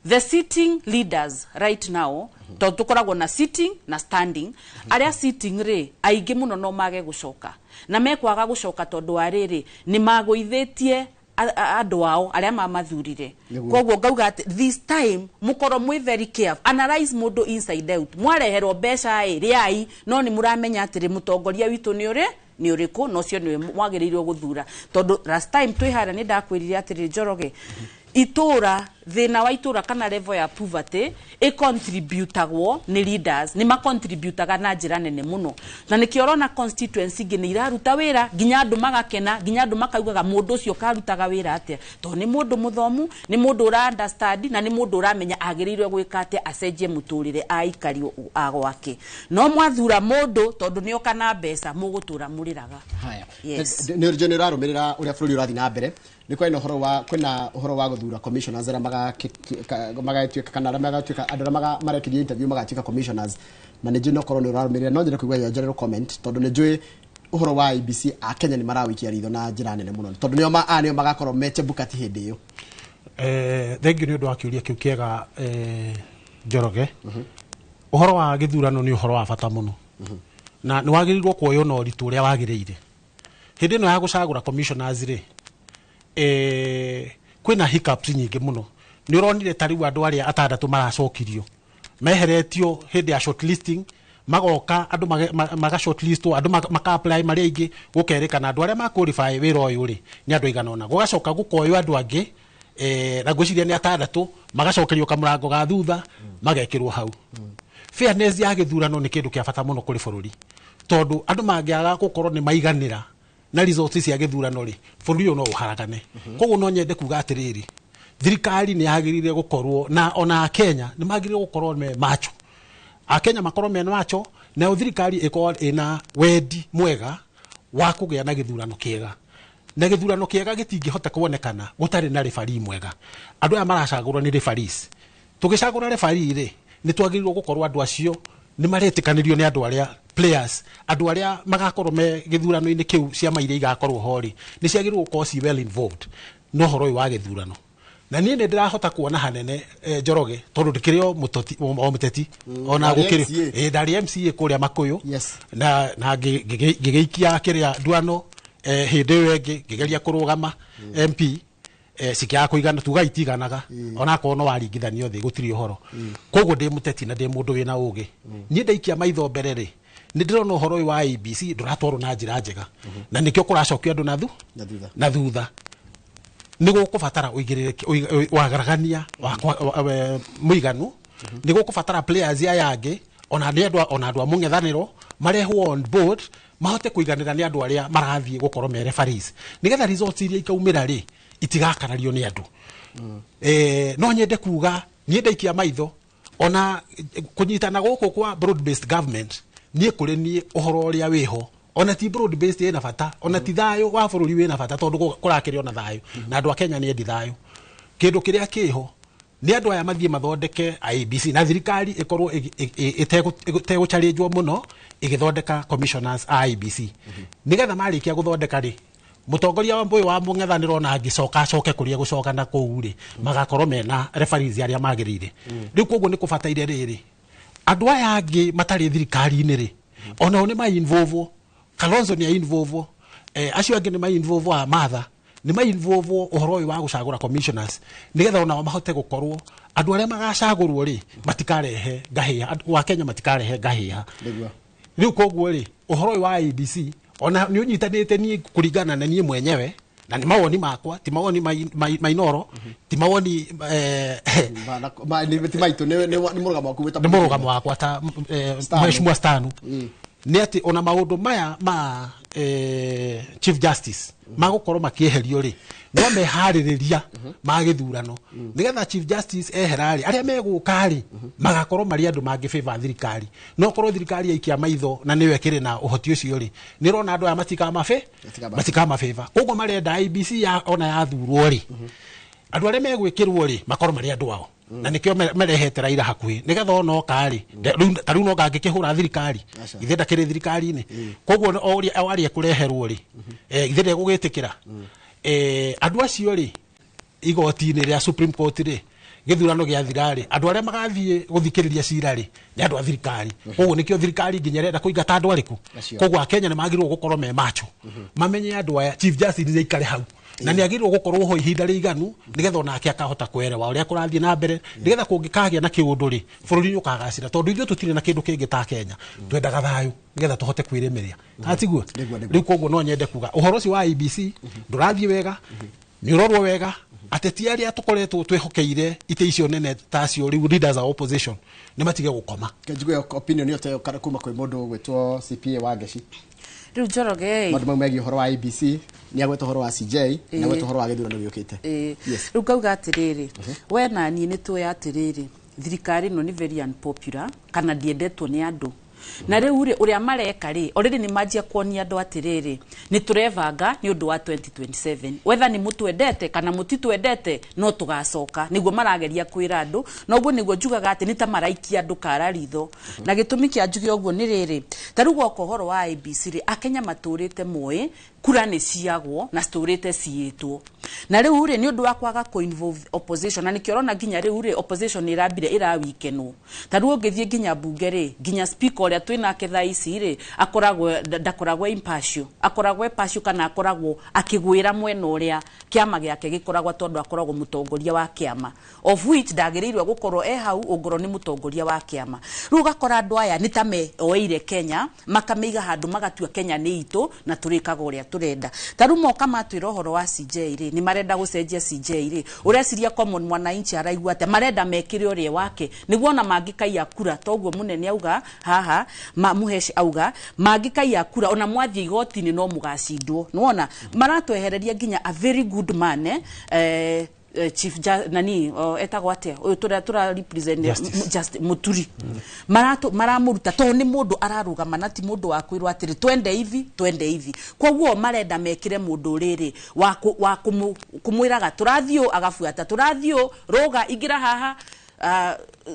the sitting leaders right now, tondũ tũkoragwo na sitting na standing, arĩa sitting rĩ, aingĩ mũno no mage gũcoka, na mekwaga gũcoka tondũ wa rĩrĩ, nĩ magũithĩtie andũ ao arĩa mamathurire. Koguo ngauga atĩ this time mũkorwo mwĩ very careful, analyze mũndũ inside out. Mwareherwo mbeca ĩ, rĩai, no nĩ mũramenya atĩrĩ, mũtongoria witũ nĩ ũrĩ nĩ ũrĩkũ, na ũcio nĩwe mwagĩrĩirwo gũthura. Tondũ last time twĩ harĩa nĩ ndakwĩrire atĩrĩ, Njoroge, Itũra, thĩna wa itũra kana level ya poverty ĩcontributagwo nĩ leaders, nĩ macontributaga na njĩra nene mũno, na nĩkĩo ũrona constituency ingĩ nĩ iraruta wĩra nginya andũ magakena, nginya andũ makaugaga mũndũ ũcio karutaga wĩra atĩa, tondũ nĩ mũndũ mũthomu, nĩ mũndũ ũra understand na nĩ mũndũ ũramenya agĩrĩirwo gwĩka atĩa acenjie mũtũrĩre aikari a gwake. No mwathura mũndũ tondũ nĩoka na mbeca, mũgũtũra mũrĩraga. Haya. Yes. Nĩ nĩ ũrarũmĩrĩra ũrĩa bũrũri ũrathiĩ na mbere. Nĩ kwĩna ũhoro wa kwĩna ũhoro wa gũthura commissioners arĩa magatuĩka kana arĩa magatuĩka andũ arĩa marekirio interview magatuĩka commissioners, na nĩ njũĩ no korwo nĩ ũrarũmĩrĩra, no nyende kũigua your general comment, tondũ nĩ njũĩ ũhoro wa IEBC a Kenya nĩ marawĩkia ritho na njĩra nene mũno, tondũ nĩo aya nĩo magakorwo me Chebukati hĩndĩ ĩyo. Thengiũ nĩ ũndũ wa kĩũria kĩu kĩega, Njoroge. Ũhoro wa gĩthurano nĩ ũhoro wa bata mũno na nĩ wagĩrĩirwo kuoywo na ũritũ ũrĩa wagĩrĩire. Hĩndĩ ĩno ya gũcagũra commissioners rĩ, kwĩna hiccups nyingĩ mũno. Nĩ ũronire ta rĩu andũ arĩa atandatũ maracokirio meheretio hĩndĩ ya shortlisting, magoka andũ maga shortlistwo, andũ maka apply marĩa aingĩ, gũkerĩkana andũ arĩa ma qualify wĩra ũyũ rĩ nĩ andũ aigana ũna, gũgacoka gũkoywo andũ angĩ, na ngwĩciria nĩ atandatũ, magacokerio kamũrango ga thutha magekĩrwo hau. Fairness ya gĩthurano nĩ kĩndũ kĩa bata mũno kũrĩ bũrũri, tondũ andũ mangĩaga gũkorwo nĩ maiganĩra na results cia gĩthurano rĩ, bũrũri ũyũ no ũharagane. Koguo no nyende kuga atĩrĩrĩ, thirikari nĩ yagĩrĩire gũkorwo na ona Akenya nĩ magĩrĩire gũkorwo me macho, Akenya makorwo me macho, nayo thirikari ĩkorwo ĩna wendi mwega wa kũgĩa na gĩthurano kĩega, na gĩthurano kĩega gĩtingĩhota kuonekana gũtarĩ na referee mwega. Andũ aya maracagũrwo nĩ referees. Tũgĩcagũra referee rĩ, nĩ twagĩrĩirwo gũkorwo andũ acio nĩ maretĩkanĩrio nĩ andũ arĩa players, andũ arĩa magakorwo me gĩthurano-inĩ kĩu. Ciama iria igakorwo ho rĩ, nĩ ciagĩrĩirwo gũkorwo ci well involved na ũhoro ũyũ wa gĩthurano. Na niĩ nĩ ndĩrahota kuona hanene, Njoroge, tondũ ndĩkĩrĩ o mũteti o mũteti ona Ndarĩ gũkĩrĩ MCA. Ndarĩ MCA kũrĩa Makũyũ na ngĩgĩikia kĩrĩa nduano, hĩndĩ ĩyo ĩngĩ ngĩgeria kũrũgama MP, cikĩaga kũigana, tuga itiganaga onakorwo no waringithanio thĩ gũtirĩ ũhoro. Koguo ndĩ mũteti na ndĩ mũndũ wĩna ũgĩ, niĩ ndaikia maitho mbere rĩ, nĩ ndĩrona ũhoro ũyũ wa IEBC ndũratwarwo na njĩra njega, na nĩkĩo kũracokio andũ na thu Na thutha. Na thutha. Nĩ gũkũbatara ũigĩrĩrĩki wagaragania mũiganu, nĩ gũkũbatara players aya angĩ, ona nĩ andũ ona andũ a mũng'ethanĩro marehwo on board, mahote kũiganĩra nĩ andũ arĩa marathiĩ gũkorwo me referees, nĩgetha results iria ikaumĩra rĩ itigakarario nĩ andũ. No nyende kuga niĩ ndaikia maitho ona kũnyitana gũkũ kwa broad based government, niĩ kũrĩ niĩ ũhoro ũrĩa wĩho ona ti broad based ĩna bata, ona ti thayũ wa bũrũri wĩna bata, tondũ kũrakĩrĩ ona thayũ na andũ a Kenya nĩ endi thayũ. Kĩndũ kĩrĩa kĩho nĩ andũ aya mathiĩ mathondeke IEBC na thirikari ĩkorwo ĩtegũcharĩnjwo mũno ĩgĩthondeka commissioners a IEBC, nĩgetha marĩkia gũthondeka rĩ, mũtongoria wa ũyũ wa mũng'ethanĩro ona angĩcoka acoke kũrĩa gũcoka na kũu rĩ, magakorwo mena referees arĩa magĩrĩire. Rĩu koguo nĩ kũbataire rĩrĩ, andũ aya angĩ matarĩ thirikari-inĩ rĩ, onao nĩ ma-involve. Kalonzo nĩ a-involve, acio angĩ nĩ ma-involve, a Martha nĩ ma-involve ũhoro ũyũ wa gũcagũra commissioners, nĩgetha onao mahote gũkorwo andũ arĩa magacagũrwo rĩ matikarehe ngahĩha, andũ wa Kenya matikarehe ngahĩha. Rĩu koguo rĩ, ũhoro ũyũ wa IEBC ona nĩ ũnyitanĩte niĩ kũringana na niĩ mwenyewe, na nĩ mawoni makwa, ti mawoni mainoro, ti mawoni Ti maitũ, nĩ mũrũgamo waku wĩta nĩ mũrũgamo wakwa ta Stanu. Mheshimiwa Stanu, nĩ atĩ ona maũndũ maya ma Chief Justice magũkorwo makĩeherio rĩ, no meharĩrĩria ma gĩthurano, nĩgetha Chief Justice ehera rĩ, arĩa megũka rĩ magakorwo marĩ andũ mangĩ favor thirikari. No korwo thirikari yaikia maitho na nĩyo ĩkĩrĩ na ũhoti ũcio rĩ, nĩ ĩrona andũ aya matikamabe Matikamabe. matikamabĩva. Koguo marenda IEBC ya ona yathurwo rĩ, andũ arĩa megwĩkĩrwo rĩ makorwo marĩ andũ ao, na nĩkĩo merehete Raila hakuhĩ, nĩgetha ona oka rĩ, ta rĩu noka angĩkĩhũra thirikari. Aca. Ithe ndakĩrĩ thirikari-inĩ, koguo o ũrĩa o arĩa ekũreherwo rĩ, ithe ndegũgĩtĩkĩra. Andũ acio rĩ, igoti-inĩ rĩa Supreme Court rĩ, gĩthurano gĩathira rĩ, andũ arĩa magathiĩ gũthikĩrĩria cira rĩ nĩ andũ a thirikari. Koguo nĩkĩo thirikari nginya ĩrenda kũingata andũ arĩkũ. Acio. Koguo Akenya nĩ magĩrĩirwo gũkorwo me macho, mamenye andũ aya. Chief Justice nĩ aikare hau na nĩ agĩrĩirwo gũkorwo ho ihinda rĩiganu, nĩgetha onake akahota kwerewa ũrĩa kũrathiĩ na mbere, nĩgetha kũngĩkagĩa na kĩũndũ rĩ, bũrũri nĩ ũkagacĩra, tondũ ithuĩ tũtirĩ na kĩndũ kĩngĩ ta Kenya, twendaga thayũ nĩgetha tũhote kwĩrĩmĩria, atiguo? Nĩguo, nĩguo. Rĩu koguo no nyende kuga ũhoro ũcio wa IEBC ndũrathiĩ wega. Nĩ ũrorwo wega ateti arĩa tũkoretwo twĩhokeire itĩ icio nene tacio rĩu leaders of opposition nĩ matige gũkoma. Njigue opinion ĩyo ta ĩyo kuma kwĩ mũndũ ũgwĩtwo CPA wa Ngeci. Rĩu Njoroge Maũndũ mau megiĩ ũhoro wa IEBC, nĩ agweta ũhoro wa CJ, nĩ agweta ũhoro wa gĩthurano gĩũkĩte. Yes. Rĩu ngauga atĩrĩrĩ, we na niĩ nĩ tũĩ atĩrĩrĩ, thirikari ĩno nĩ very unpopular kana ndiendetwo nĩ andũ, na rĩu rĩ, ũrĩa mareka rĩ, already nĩ manjia kuonia andũ atĩrĩrĩ, nĩ tũrebanga nĩ ũndũ wa 2027, whether nĩ mũtwendete kana mũtitwendete, no tũgacoka. Nĩguo marageria kwĩra andũ, na ũguo nĩguo njugaga atĩ nĩ ta maraikia andũ kara ritho. Na gĩtũmi kĩa njuge ũguo nĩ rĩrĩ, ta rĩu gwoka ũhoro wa IEBC rĩ, Akenya matũrĩte moĩ kura nĩ ciagwo na citũrĩte ciĩtwo, na rĩu rĩ, nĩ ũndũ wa kwaga kũ-involve opposition, na nĩkĩo ũrona nginya rĩu rĩ, opposition nĩ ĩrambire ĩrawikenwo. Ta rĩu ũngĩthiĩ nginya mbunge rĩ, nginya speaker ũrĩa twĩnake thaa ici rĩ, akoragwo ndakoragwo impartial, akoragwo impartial kana akoragwo akĩgwĩra mwena ũrĩa kĩama gĩake gĩkoragwo, tondũ akoragwo mũtongoria wa kĩama, of which ndagĩrĩirwo gũkorwo e hau ũngorwo nĩ mũtongoria wa kĩama. Rĩu ũgakora andũ aya nĩ ta meoeire Kenya, makamĩiga handũ, magatua Kenya nĩ itũ na tũrĩkaga ũrĩa tũrenda. Ta rĩu moka matwĩra ũhoro wa CJ rĩ, nĩ marenda gũcenjia CJ rĩ, ũreciria common mwananchi araigua atĩa? Marenda mekĩre ũrĩa wake nĩguo ona mangĩkaiya kura, toguo mũnene auga haha, Mũheshi auga mangĩkaiya kura, ona mwathiĩ igoti-inĩ no mũgacindwo. Nĩwona maratwehereria nginya a very good man, chief nani, etagwo atĩa ũyũ tũra represent? Justice. Just Muturi. Maramũruta tondũ nĩ mũndũ ararũgama na ti mũndũ wa kwĩrwo atĩrĩ, twende hivi, twende hivi. Koguo marenda mekĩre mũndũ rĩrĩ wa kũmwĩraga tũrathiĩ ũũ, agabuata, tũrathiĩ ũũ, rũga, ingĩra haha,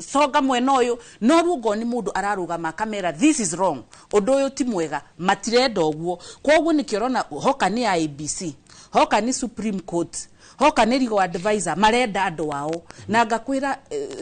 songa mwena ũyũ. No rĩu ongorwo nĩ mũndũ ararũgama akamera, "This is wrong, ũndũ ũyũ ti mwega," matirenda ũguo. Koguo nĩkĩo ũrona hoka nĩ IEBC, hoka nĩ Supreme Court, hoka nĩ legal advisor, marenda andũ ao. Na ngakwĩra,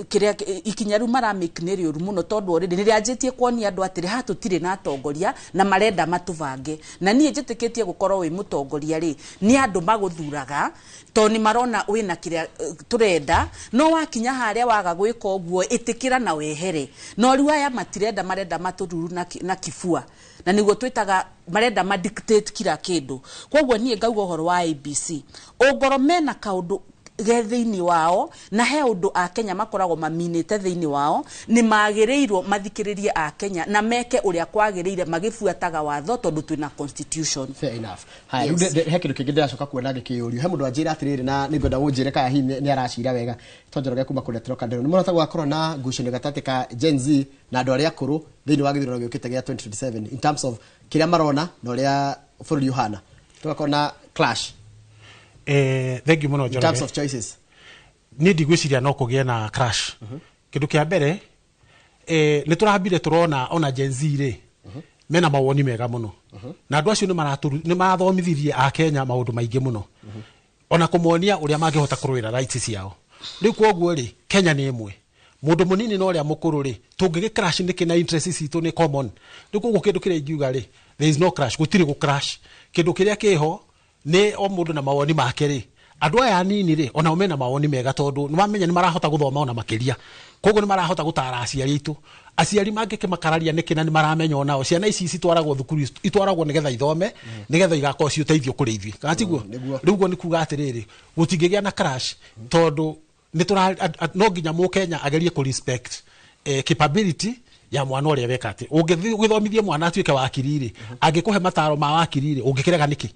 kĩrĩa ikinya rĩu maramake nĩ rĩũru mũno, tondũ already nĩ rĩanjĩtie kuonia andũ atĩrĩ, haha tũtirĩ na atongoria na marenda matũbange. Na niĩ njĩtĩkĩtie gũkorwo wĩ mũtongoria rĩ, nĩ andũ magũthuraga tondũ nĩ marona wĩna kĩrĩa tũrenda. No wakinya harĩa waga gwĩka ũguo, ĩtĩkĩra na wehere. No rĩu aya matirenda, marenda matũruru na kibua, na nĩguo twĩtaga marenda ma dictate kila kĩndũ. Koguo niĩ ngauga ũhoro wa IEBC, ũngorwo mena kaũndũ ge thĩinĩ wao na he ũndũ Akenya makoragwo maminĩte thĩinĩ wao, nĩ magĩrĩirwo mathikĩrĩrie Akenya na meke ũrĩa kwagĩrĩire magĩbuataga watho, tondũ twĩna constitution. Fair enough. Haya, rĩu he kĩndũ kĩngĩ ndĩracoka kuona gĩkĩyũrio. He mũndũ anjĩra atĩrĩrĩ, na nĩ ngwenda ũnjĩre kana hihi nĩ aracira wega, to Njoroge kuma kũrĩa Trocadero, nĩ mũrota gũgakorwo na ngucanio gatagatĩ ka Gen Z na andũ arĩa akũrũ thĩinĩ wa gĩthurano gĩũkĩte gĩa 2027, in terms of kĩrĩa marona na ũrĩa bũrũri ũhana, tũgakorwo na clash? Thank you mũno. In terms Njoroge. of choices. Niĩ ndigwĩciria no kũgĩe na crash. Kĩndũ kĩa mbere, nĩ tũrambire tũrona ona Gen Z rĩ, mena mawoni mega mũno, na andũ acio nĩ marathomithirie Akenya maũndũ maingĩ mũno, ona kũmonia ũrĩa mangĩhota kũrũĩra rights ciao. Rĩu koguo rĩ, Kenya nĩ ĩmwe, mũndũ mũnini na ũrĩa mũkũrũ rĩ, tũngĩgĩ crash nĩkĩ na interest citũ nĩ common? Rĩu koguo kĩndũ kĩrĩa ingiuga rĩ, there is no crash, gũtirĩ gũ crash. Kĩndũ kĩrĩa kĩho nĩ o mũndũ na mawoni make rĩ, andũ aya anini rĩ, onao mena mawoni mega, tondũ nĩ mamenya nĩ marahota gũthoma ona makĩria, koguo nĩ marahota gũtara aciari aitũ. Aciari mangĩkĩmakararia nĩkĩ na nĩ maramenya onao ciana ici citwaragwo thukuru, itwaragwo nĩgetha ithome, nĩgetha igakorwo ci ũteithio kũrĩ ithuĩ, kana tiguo? Nĩguo. Rĩu ũguo nĩ kuga atĩrĩrĩ, gũtingĩgĩa na crash, tondũ nĩ tũra no nginya mũkenya agerie kũ respect capability ya mwana ũrĩa weka atĩ ũngĩthiĩ ũgĩthomithie mwana atuĩke wakiri rĩ, angĩkũhe mataro ma wakiri rĩ, ũngĩkĩrega nĩkĩ?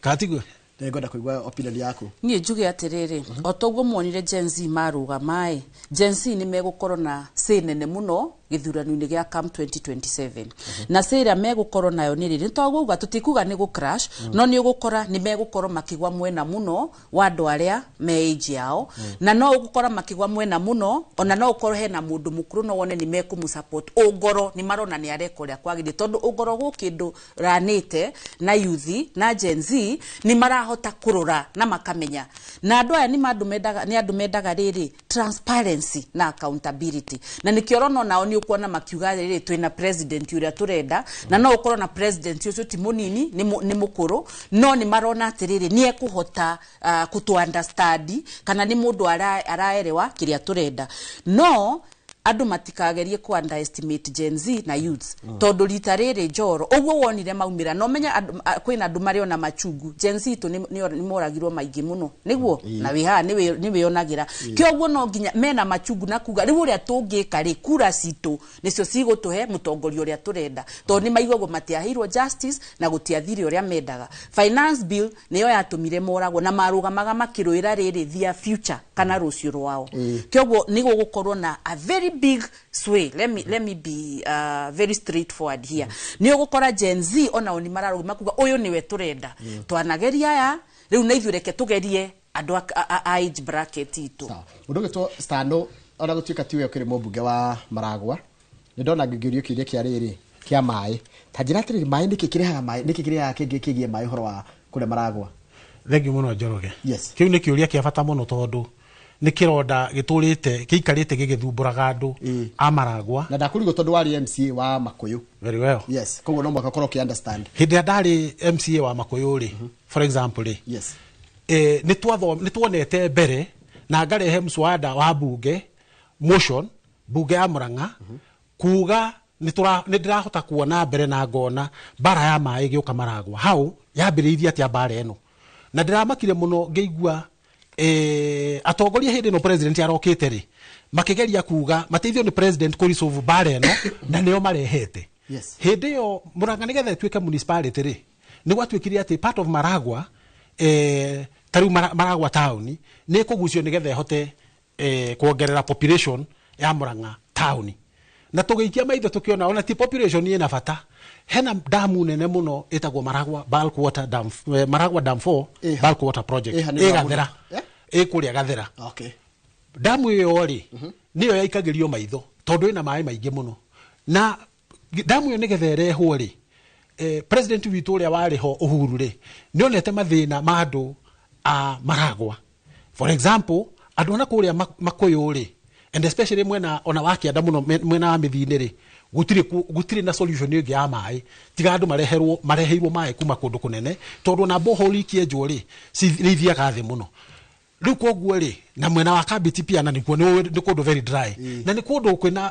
Kana tiguo? Nĩngwenda kũigua opinion yaku. Niĩ njuge atĩrĩrĩ, o toguo muonire Gen Z marũgama ĩ, Gen Z nĩ megũkorwo na say nene mũno gĩthurano-inĩ gĩa CAM 2027, na say ĩrĩa megũkorwo nayo nĩ rĩrĩ, nĩ twauga tũtikuga nĩ gũ crash, no nĩ ũgũkora nĩ megũkorwo makĩgwa mwena mũno wa andũ arĩa me age yao, na no ũgũkora makĩgwa mwena mũno, ona no ũkorwo hena mũndũ mũkũrũ, no wone nĩ mekũmũ support ũngoro nĩ marona nĩ areka ũrĩa kwagĩrĩire, tondũ ũngoro gũ kĩndũ ranĩte na youth na Gen Z nĩ marahota kũrora na makamenya, na andũ aya nĩ andũ mendaga, nĩ andũ mendaga rĩrĩ transparency na accountability. Na nĩkĩo ũrona onao nĩ ũkuona makiuga rĩrĩ, twĩna president ũrĩa tũrenda, na no ũkorwo na president ũcio ti mũnini, nĩ mũkũrũ, no nĩ marona atĩrĩrĩ, nĩ ekũhota kũtũ understand, kana nĩ mũndũ araerewa kĩrĩa tũrenda. No Andũ matikagerie ku underestimate Gen Z na youths, tondũ rita rĩrĩ njoro ũguo wonire maumĩra no menya kwĩna andũ marĩ ona machungu. Gen Z itũ nĩ moragirwo maingĩ mũno nĩguo na wĩ haha nĩ wĩonagĩra kĩoguo no nginya mena machungu na kuga rĩu ũrĩa tũngĩka rĩ, kura citũ nĩcio cigũtũhe mũtongoria ũrĩa tũrenda, tondũ nĩ maiguagwo matiaheirwo justice na gũtiathire ũrĩa mendaga. Finance bill nĩyo yatũmire moragwo na marũgamaga makĩrũĩra rĩrĩ their future kana rũciũ rwao. Kĩoguo nĩ gũgũkorwo na a very big sway. Let me be very straightforward here. Nĩ ũgũkora Gen Z onao nĩ mararũgama kuga ũyũ nĩwe tũrenda, twanageria aya, rĩu na ithuĩ reke tũgerie andũ a age bracket itũ. Sawa. Mũndũ ũgĩtwo Stano, ona gũtuĩka tiwe ũkĩrĩ mũmbunge wa Maragwa, nĩ ndona ngĩũrio kĩũria kĩa rĩrĩ kĩa maĩ. Ta njĩra atĩrĩrĩ, maĩ nĩkĩ kĩrehaga maĩ, nĩkĩ kĩrehaga kĩngĩ kĩgiĩ maĩ ũhoro wa kũrĩa Maragwa? Thengiũ mũno, Njoroge. Yes. Kĩu nĩ kĩũria kĩa bata mũno, tondũ nĩ kĩronda gĩtũrĩte gĩikarĩte gĩgĩthumbũraga andũ a Maragwa. Na ndakũrigwo tondũ warĩ MCA wa Makũyũ. Very well. Yes, koguo no mũhaka ũkorwo ũkĩ understand. Hĩndĩ ĩrĩa ndarĩ MCA wa Makũyũ rĩ, for example rĩ, nĩ tuonete mbere na ngarehe mswada wa bunge, motion bunge ya Murang'a, kuga nĩ ndĩrahota kuona mbere na ngona mbara ya maĩ ĩgĩũka Maragwa. Hau yambĩrĩirie atĩa mbara ĩno? Na ndĩramakire mũno ngĩigua atongoria hĩndĩ ĩno president arokĩte rĩ, makĩgeria kuga mateithio nĩ president kũ resolve mbara ĩno na nĩo marehete. Hĩndĩ ĩyo Murang'a nĩgetha ĩtuĩke municipality rĩ, nĩ gwatuĩkire atĩ part of Maragwa, ta rĩu Maragwa town nĩ ĩkũgucio nĩgetha ĩhote kuongerera population ya Murang'a town. Na tũgĩikia maitho tũkĩona ona ti population ĩna bata, hena damu nene mũno ĩtagwo Maragwa Bulk Water Dam, Maragwa Dam 4. Ĩha. Bulk Water Project. Ĩha nĩ ĩ Gathera. Eh? Ĩ kũrĩa Gathera. Damu ĩyo rĩ, nĩyo yaikagĩrio maitho tondũ ĩna maĩ maingĩ mũno. Na damu ĩyo nĩgetha ĩrehwo rĩ, president witũ ũrĩa warĩ ho Uhuru rĩ, nĩonete mathĩna ma andũ a Maragwa. For example, andũ ana kũrĩa Makũyũ rĩ, and especially mwena ona wa kĩanda mũno, mwena wa mĩthiinĩ rĩ, gũtirĩ na solution ĩngĩ ya maĩ tiga andũ mareheirwo maĩ kuma kũndũ kũnene, tondũ ona borehole ikĩenjwo rĩ, nĩ ithiaga thĩ mũno. Rĩu koguo rĩ, na mwena wa Kambiti pia na nĩkuo nĩ kũndũ very dry na nĩ kũndũ kwĩna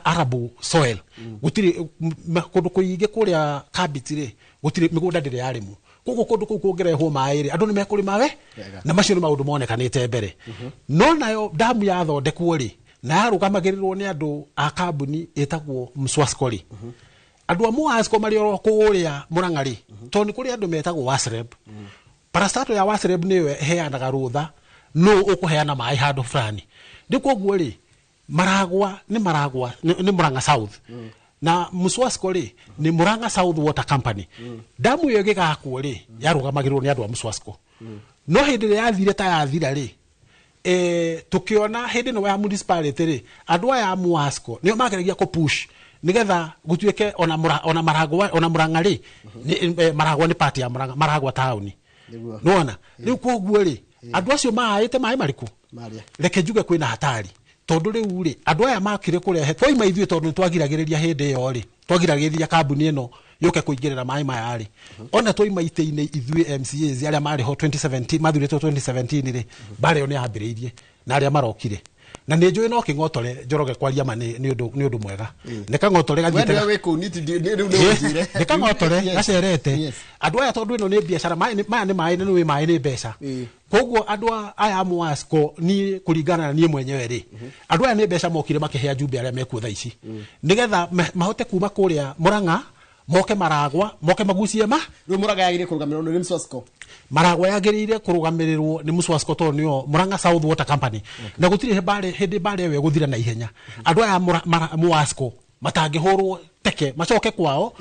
arable soil. Gũtirĩ kũndũ kũingĩ kũrĩa Kambiti rĩ, gũtirĩ mĩgũnda ndĩrĩ yarĩmwo. Koguo kũndũ kũu kũngĩrehwo maĩ rĩ, andũ nĩ mekũrĩma we. Wega. Na macio nĩ maũndũ monekanĩte mbere. No nayo damu yathondekwo rĩ, na yarũgamagĩrĩrwo nĩ andũ a kambuni ĩtagwo Mswasco rĩ, andũ a Mwasco marĩ oro kũrĩa Murang'a rĩ, tondũ nĩ kũrĩ andũ metagwo Wasreb. Parastato ya Wasreb nĩyo ĩheanaga rũtha nũ ũkũheana maĩ handũ fulani. Nĩ koguo rĩ, Maragwa nĩ Maragwa nĩ Murang'a South, na Mswasco rĩ nĩ Murang'a South Water Company. Damu ĩyo ĩgĩgakwo rĩ, yarũgamagĩrĩrwo nĩ andũ a Mswasco. No hĩndĩ ĩrĩa yathire ta yathira rĩ, tukiona hĩndĩ ĩno ya municipality rĩ, andũ aya a Mwasco nĩo mageragia kũ push nĩgetha gũtuĩke ona ona Maragwa, ona Murang'a rĩ, Maragwa nĩ part ya Murang'a, Maragwa town. Nĩwona rĩu koguo rĩ, andũ acio maaĩte maĩ marĩkũ? Marĩa. Reke njuge kwĩna hatari, tondũ rĩu rĩ, andũ aya makire kũrehe twaima ithuĩ, tondũ nĩtwagiragĩrĩria hĩndĩ ĩyo rĩ, twagiragĩrĩria kambuni ĩno yũke kũingĩrĩra maĩ maya rĩ, ona twaima itĩ-inĩ ithuĩ MCAs arĩa marĩ ho 2017, mathurĩtwo 2017 rĩ, mbara ĩyo nĩ yambĩrĩirie na arĩa marokire. Na nĩ njũĩ no kĩng'otore Njoroge kwaria ma nĩ ũndũ mwega, nĩ kang'otore We gathiĩte nĩwe wĩ kũu, rĩu nĩ ũnjĩre. Nĩ kang'otore gacerete. Andũ aya, tondũ ĩno nĩ biacara, maya nĩ maĩ, na nĩ maĩ nĩ mbeca. Koguo andũ aya a Mwasco, niĩ kũringana na niĩ mwenyewe rĩ, andũ aya nĩ mbeca mokire makĩhe ajumbe arĩa mekuo thaa ici nĩgetha mahote kuma kũrĩa Murang'a moke Maragwa, moke magucie ma Rĩu Mũrang'a yagĩrĩire kũrũgamĩrĩrwo nĩ Mswasco. Maragwa yagĩrĩire kũrũgamĩrĩrwo nĩ Mswasco, tondũ nĩo Murang'a South Water Company. Na gũtirĩ hĩndĩ mbare ĩyo ĩgũthira na ihenya andũ aya Mwasco matangĩhũrwo teke macoke kwao,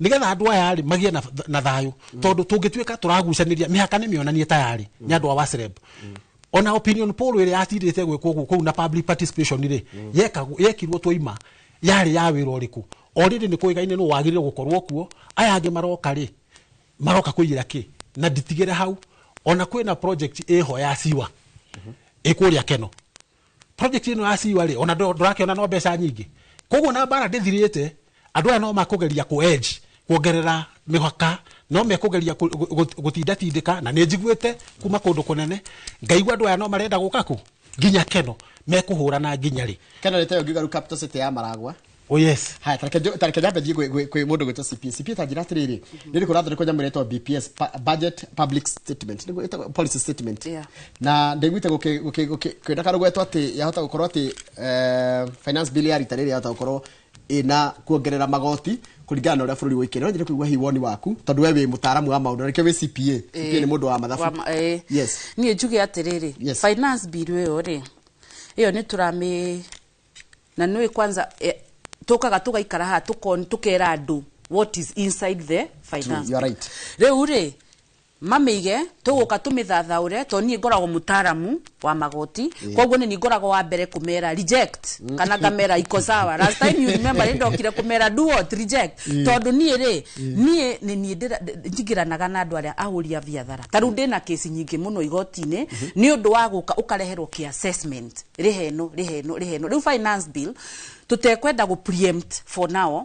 nĩgetha andũ aya rĩ magĩe na thayũ, tondũ tũngĩtuĩka tũragucanĩria mĩhaka nĩ mĩonanie tayari nĩ andũ a Wasreb. Ona opinion poll ĩrĩa yatirĩte gwĩkwo kũu na public participation rĩ, yekirwo twaima, yarĩ ya wĩra ũrĩkũ? O rĩrĩ nĩ kũĩgaine nũ wagĩrĩire gũkorwo kuo. Aya angĩ maroka rĩ, maroka kũiyĩra kĩ? Na nditigĩre hau, ona kwĩna project ĩho ya siwa ĩkũrĩa Keno. Project ĩno ya siwa rĩ, ona ndũrakĩona no mbeca nyingĩ. Koguo na mbara ndĩthirĩte, andũ aya no makũgeria kũ edge kuongerera mĩhaka, no mekũgeria gũtindatindĩka. Na nĩ njiguĩte kuma kũndũ kũnene ngaigua andũ aya no marenda gũka kũ Nginya Keno mekũhũrana nginya rĩ? Keno nĩ tayo ngiuga rĩu capital city ya Maragwa. Oh yes. Haya, tareke nyambe thiĩ kwĩ mũndũ gwĩtwo CPA. CPA, ta njĩra atĩrĩrĩ, nĩ rĩ kũrathondekwo nyamũ ĩretwo BPS, budget public statement, nĩguo ĩtagwo policy statement? Yeah. Na ndaiguĩte kwĩna karũgwetwo atĩ yahota gũkorwo atĩ finance bill ya rita rĩrĩ yahota gũkorwo ĩna kuongerera magoti kũringana na ũrĩa bũrũri ũikĩre. No nyende kũigua hihi woni waku, tondũ we wĩ mũtaaramu wa maũndũ na nĩkĩo wĩ CPA. CPA nĩ mũndũ wa mathabu. Yes. Niĩ njuge atĩrĩrĩ, finance bill ĩyo rĩ, ĩyo nĩ tũramĩ na nĩũĩ kwanza tũkaga tũgaikara haha tũkera andũ what is inside the finance. True, you are right. Rĩu rĩ, mamĩige tũgũka tũmĩthathaũre, tondũ niĩ ngoragwo mũtaaramu wa magoti, koguo nĩ niĩ ngoragwo wa mbere kũmera reject kana ngamera iko sawa. Last time, you remember, nĩ ndokire kũmera do what? Reject. Tondũ niĩ rĩ, niĩ nĩ niĩ njingĩranaga na andũ arĩa ahũri a biathara. Ta rĩu ndĩna kesi nyingĩ mũno igoti-inĩ nĩ ũndũ wa gũka ũkareherwo kĩ assessment, rĩhe ĩno, rĩhe ĩno, rĩhe ĩno. Rĩu finance bill tũtekwenda gũ preempt for now.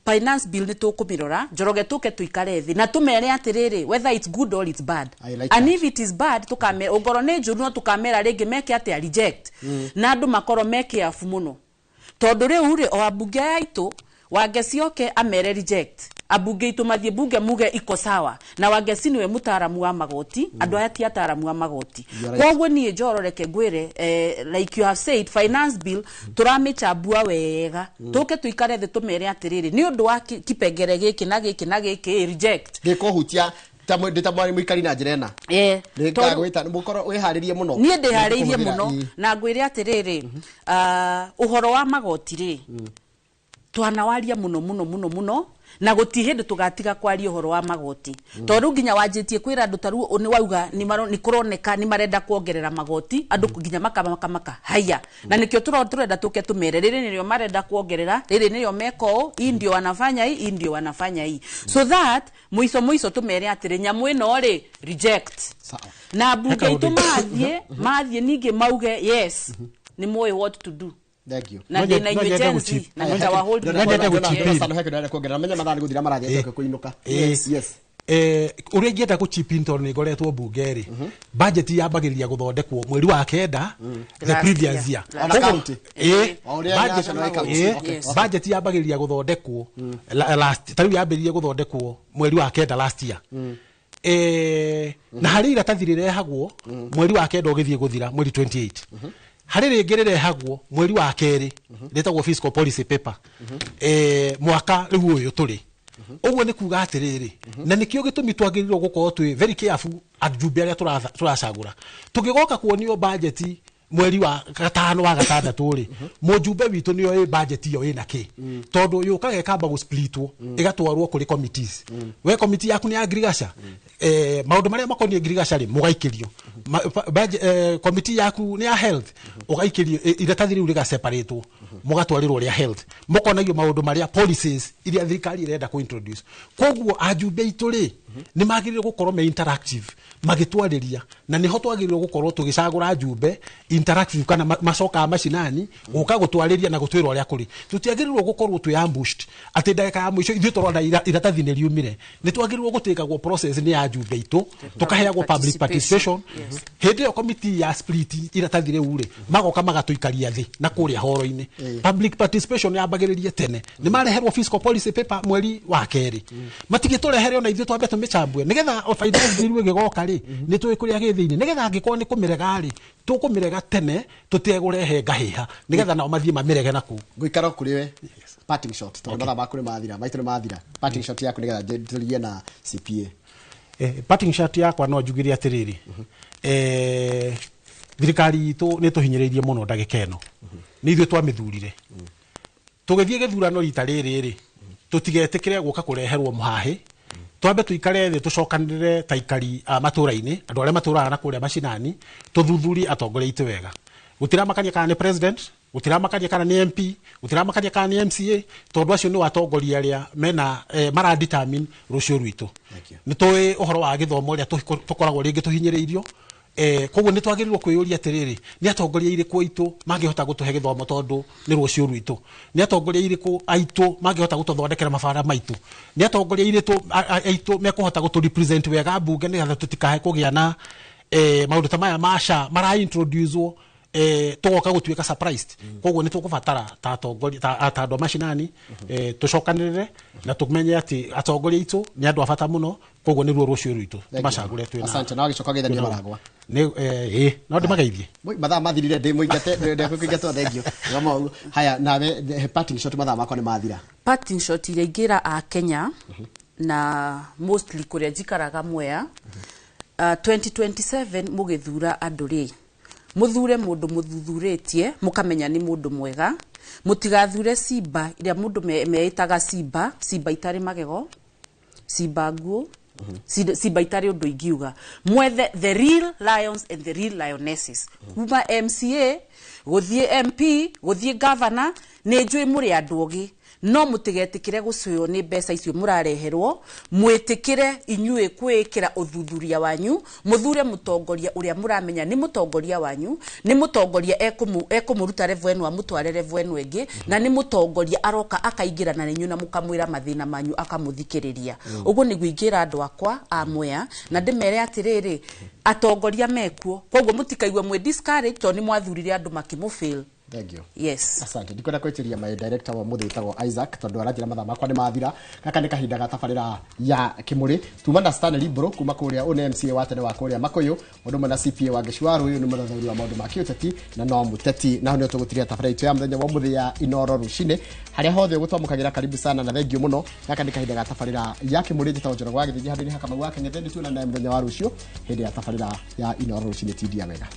Finance bill nĩ tũkũmĩrora, Njoroge, tũke tũikare thĩ na tũmere atĩrĩrĩ, whether it's good or it's bad. I like And that. if it is bad, tũkamera ongorwo nĩ njũru, no tũkamera rĩngĩ meke atĩa? Reject. Na andũ makorwo me careful mũno, tondũ rĩu rĩ, o ambunge aya aitũ, Wangeci oke amere reject, ambunge aitũ mathiĩ bunge muge iko sawa, na Wangeci nĩwe mũtaaramu wa magoti, andũ aya ti ataaramu a magoti. You are right. Koguo niĩ Njoro, reke ngwĩre, like you have said, finance bill tũramĩchambua wega, tũke tũikare thĩ tũmere atĩrĩrĩ, nĩ ũndũ wa kipengere gĩkĩ na gĩkĩ na gĩkĩ, reject. Gĩkũhutia ta ndĩ ta mũikari na njĩra ĩna. Nĩngagwĩta mũkorwo wĩharĩrie mũno. Niĩ ndĩharĩirie Nĩngũkũhũthĩra, mũno. Na ngwĩre atĩrĩrĩ, ũhoro wa magoti rĩ, twanawaria mũno mũno mũno mũno, na gũti hĩndĩ tũgatiga kwaria ũhoro wa magoti, tondũ rĩu nginya wanjĩtie kwĩra andũ, ta rĩu nĩ wauga nĩ kũroneka nĩ marenda kuongerera magoti, andũ nginya makamakamaka haya, na nĩkĩo tũrenda tũke tũmere rĩrĩ nĩrĩo marenda kuongerera, rĩrĩ nĩrĩo meka ũũ, hii ndio wanafanya hii, hii ndio wanafanya hii, so that mũico mũico tũmere atĩrĩ, nyamũ ĩno rĩ, reject. Sawa. Na mbunge Heka itũ ũndũ. mathiĩ ningĩ mauge yes, nĩ moĩ what to do. Thank you. Na No ndĩna no inyuĩ nyende Gen Z na nĩtawahold. No nyende gũchip in. Sano heke ndĩrenda kuongerera, menya mathaa nĩ gũthira marathiĩ, tũke kũinũka. Yes. Ũrĩa ingĩenda gũ chip in, tondũ nĩ ngoretwo mbunge rĩ, budget yambagĩrĩria gũthondekwo mweri wa kenda the Last previous year. year. Ona county. O ũrĩa national county. Budget yambagĩrĩria gũthondekwo last, ta rĩu yambĩrĩrie gũthondekwo mweri wa kenda last year. Na harĩ iratathi rĩrehagwo mweri wa kenda ũgĩthiĩ gũthira, mweri 28. Harĩ rĩngĩ rĩrehagwo mweri wa kerĩ, rĩtagwo fiscal policy paper, mwaka rĩu ũyũ tũrĩ. Ũguo nĩ kuga atĩrĩrĩ, na nĩkĩo gĩtũmi twagĩrĩirwo gũkorwo twĩ very careful ajumbe arĩa tũracagũra. Tũngĩgoka kuonio bajeti mweri wa gatano, wa gatandatũ rĩ, mũjumbe witũ nĩo ĩ budget ĩyo ĩna kĩ, tondũ yũkaga ĩkamba gũsplitwo, ĩgatwarwo kũrĩ committees. We committee yaku nĩ ya ngirigaca, maũndũ marĩa makoniĩ ngirigaca rĩ, mũgaikĩrio. Committee yaku nĩ ya health, ũgaikĩrio iratathi rĩu rĩgaseparatwo, mũgatwarĩrwo rĩa health, mũkonagio maũndũ marĩa policies iria thirikari ĩrenda kũ introduce. Koguo ajumbe aitũ rĩ, nĩ magĩrĩirwo gũkorwo me interactive magĩtwarĩria, na nĩho twagĩrĩirwo gũkorwo tũgĩcagũra ajumbe interactive, kana macokaga macinani gũka gũtwarĩria na gũtwĩra ũrĩa kũrĩ. Tũtiagĩrĩirwo gũkorwo twĩ ambushed atĩ ndagĩka ya mũico ithuĩ tũrona iratathi nĩ riumire. Nĩ twagĩrĩirwo gũtĩkagwo process nĩ ajumbe aitũ, tũkaheagwo public participation. Hĩndĩ ĩyo committee ya split iratathi rĩu rĩ, magoka magatũikaria thĩ na kũrĩa horo-inĩ. Public participation yambagĩrĩrie tene. Nĩ mareherwo fiscal policy paper mweri wa kerĩ, matigĩtũrehere ona ithuĩ twambe tũmĩchambue, nĩgetha o finance bill ĩgĩgoka rĩ, nĩ tũĩ kũrĩa gĩ thĩinĩ, nĩgetha angĩkorwo nĩ kũmĩrega rĩ, tũkũmĩrega tene tũtegũrehe ngahĩha, nĩgetha nao mathiĩ mamĩrege na kũu. Ngũikara kũrĩ we parting shot, tondũ mathaa maku nĩ mathira, maitũ nĩ mathira. Parting shot yaku, nĩgetha tũrigie na CPA. Parting shot yakwa no njugire atĩrĩrĩ, thirikari itũ nĩ tũhinyĩrĩirie mũno ndagĩka ĩno. Nĩ ithuĩ twamĩthurire tũgĩthiĩ gĩthurano rita rĩrĩ rĩ, tũtigetĩkĩre gũka kũreherwo mũhahĩ. Twambe tũikare thĩ, tũcokanĩrĩre ta aikari a matũra-inĩ, andũ arĩa matũraga na kũrĩa macinani, tũthuthurie atongoria aitũ wega. Gũtiramakania kana nĩ president, gũtiramakania kana nĩ MP, gũtiramakania kana nĩ MCA, tondũ acio nĩ atongoria arĩa mena mara determine rũciũ rwitũ. Thank you. Nĩ tũĩ ũhoro wa gĩthomo ũrĩa tũkoragwo rĩngĩ tũhinyĩrĩirio. Koguo nĩ twagĩrĩirwo kwĩyũria atĩrĩrĩ, nĩ atongoria irĩkũ aitũ mangĩhota gũtũhe gĩthomo, tondũ nĩ rũciũ rwitũ? Nĩ atongoria irĩkũ aitũ mangĩhota gũtũthondekera mabara maitũ? Nĩ atongoria irĩkũ aitũ mekũhota gũtũ represent wega mbunge, nĩgetha tũtikae kũgĩa na maũndũ ta maya ma SHA mara introducewo? Tugoka gutuika surprised. Koguo ni tugubatara ta atongoria ta andu a macinani, tucokanirire na tumenye ati atongoria aitu ni andu a bata muno. Koguo ni ruo rucio rwitu tumacagure twina. Asante. Na wagicoka geithania maragwa. Ni no ndimageithie. Mathaa mathirire ndĩ mũingate ndekũingatwo, thengio. Gama haya nawe parting shot, mathaa makwa nĩ mathira. Parting shot iria ingĩra a Kenya na mostly kũrĩa njikaraga Mwea, 2027 mũgĩthura andũ rĩ, mũthure mũndũ mũthuthurĩtie mũkamenya nĩ mũndũ mwega. Mũtigathure simba ĩrĩa mũndũ meĩtaga simba, simba itarĩ magego, simba nguo, simba itarĩ ũndũ ingiuga. Mwethe the real lions and the real lionesses, kuma MCA gũthiĩ MP gũthiĩ governor. Nĩ njũĩ mũrĩ andũ ogĩ, no mũtigetĩkĩre gũcũywo nĩ mbeca icio mũrareherwo. Mwĩtĩkĩre inyuĩ kwĩĩkĩra ũthuthuria wanyu, mũthure mũtongoria ũrĩa mũramenya nĩ mũtongoria wanyu, nĩ mũtongoria ekũmũruta level ĩno amũtware level ĩno ĩngĩ, na nĩ mũtongoria aroka akaingĩrana na inyuĩ na mũkamwĩra mathĩna manyu akamũthikĩrĩria. Ũguo nĩguo ingĩra andũ akwa a Mwea, na ndĩmere atĩrĩrĩ, atongoria mekuo, koguo mũtikaigue mwĩ discouraged tondũ nĩ mwathurire andũ makĩmũfail. Thank you. Yes. Asante. Ndikwenda kwĩtĩria my director wa mũthĩ wĩtagwo Isaac tondũ aranjĩra mathaa makwa nĩ mathira. Gaka nĩ kahinda ga tabarĩra ya Kĩmũrĩ. Tuma na Stanley Mbũrũ kuma kũrĩa, ũyũ nĩ MCA wa tene wa kũrĩa Makũyũ, ũndũ ũmwe na CPA wa Gĩcuaru. Ũyũ nĩ mũthathaũri wa maũndũ ma kĩũteti na no mũteti. Na hau nĩho tũgũtiria tabarĩra itũ ya mũthenya wa ũmũthĩ ya Inoro rũcinĩ. Harĩa hothe ũgũtwamũkagĩra, karibu sana na thengio mũno. Gaka nĩ kahinda ga tabarĩra ya Kĩmũrĩ. Njĩtagwo Njoroge wa Gĩthĩnji, handũ-inĩ ha Kamau wa Keng'ethe. Nĩ tuonane mũthenya wa rũciũ hĩndĩ ya tabarĩra ya Inoro rũcinĩ. Tindia wega.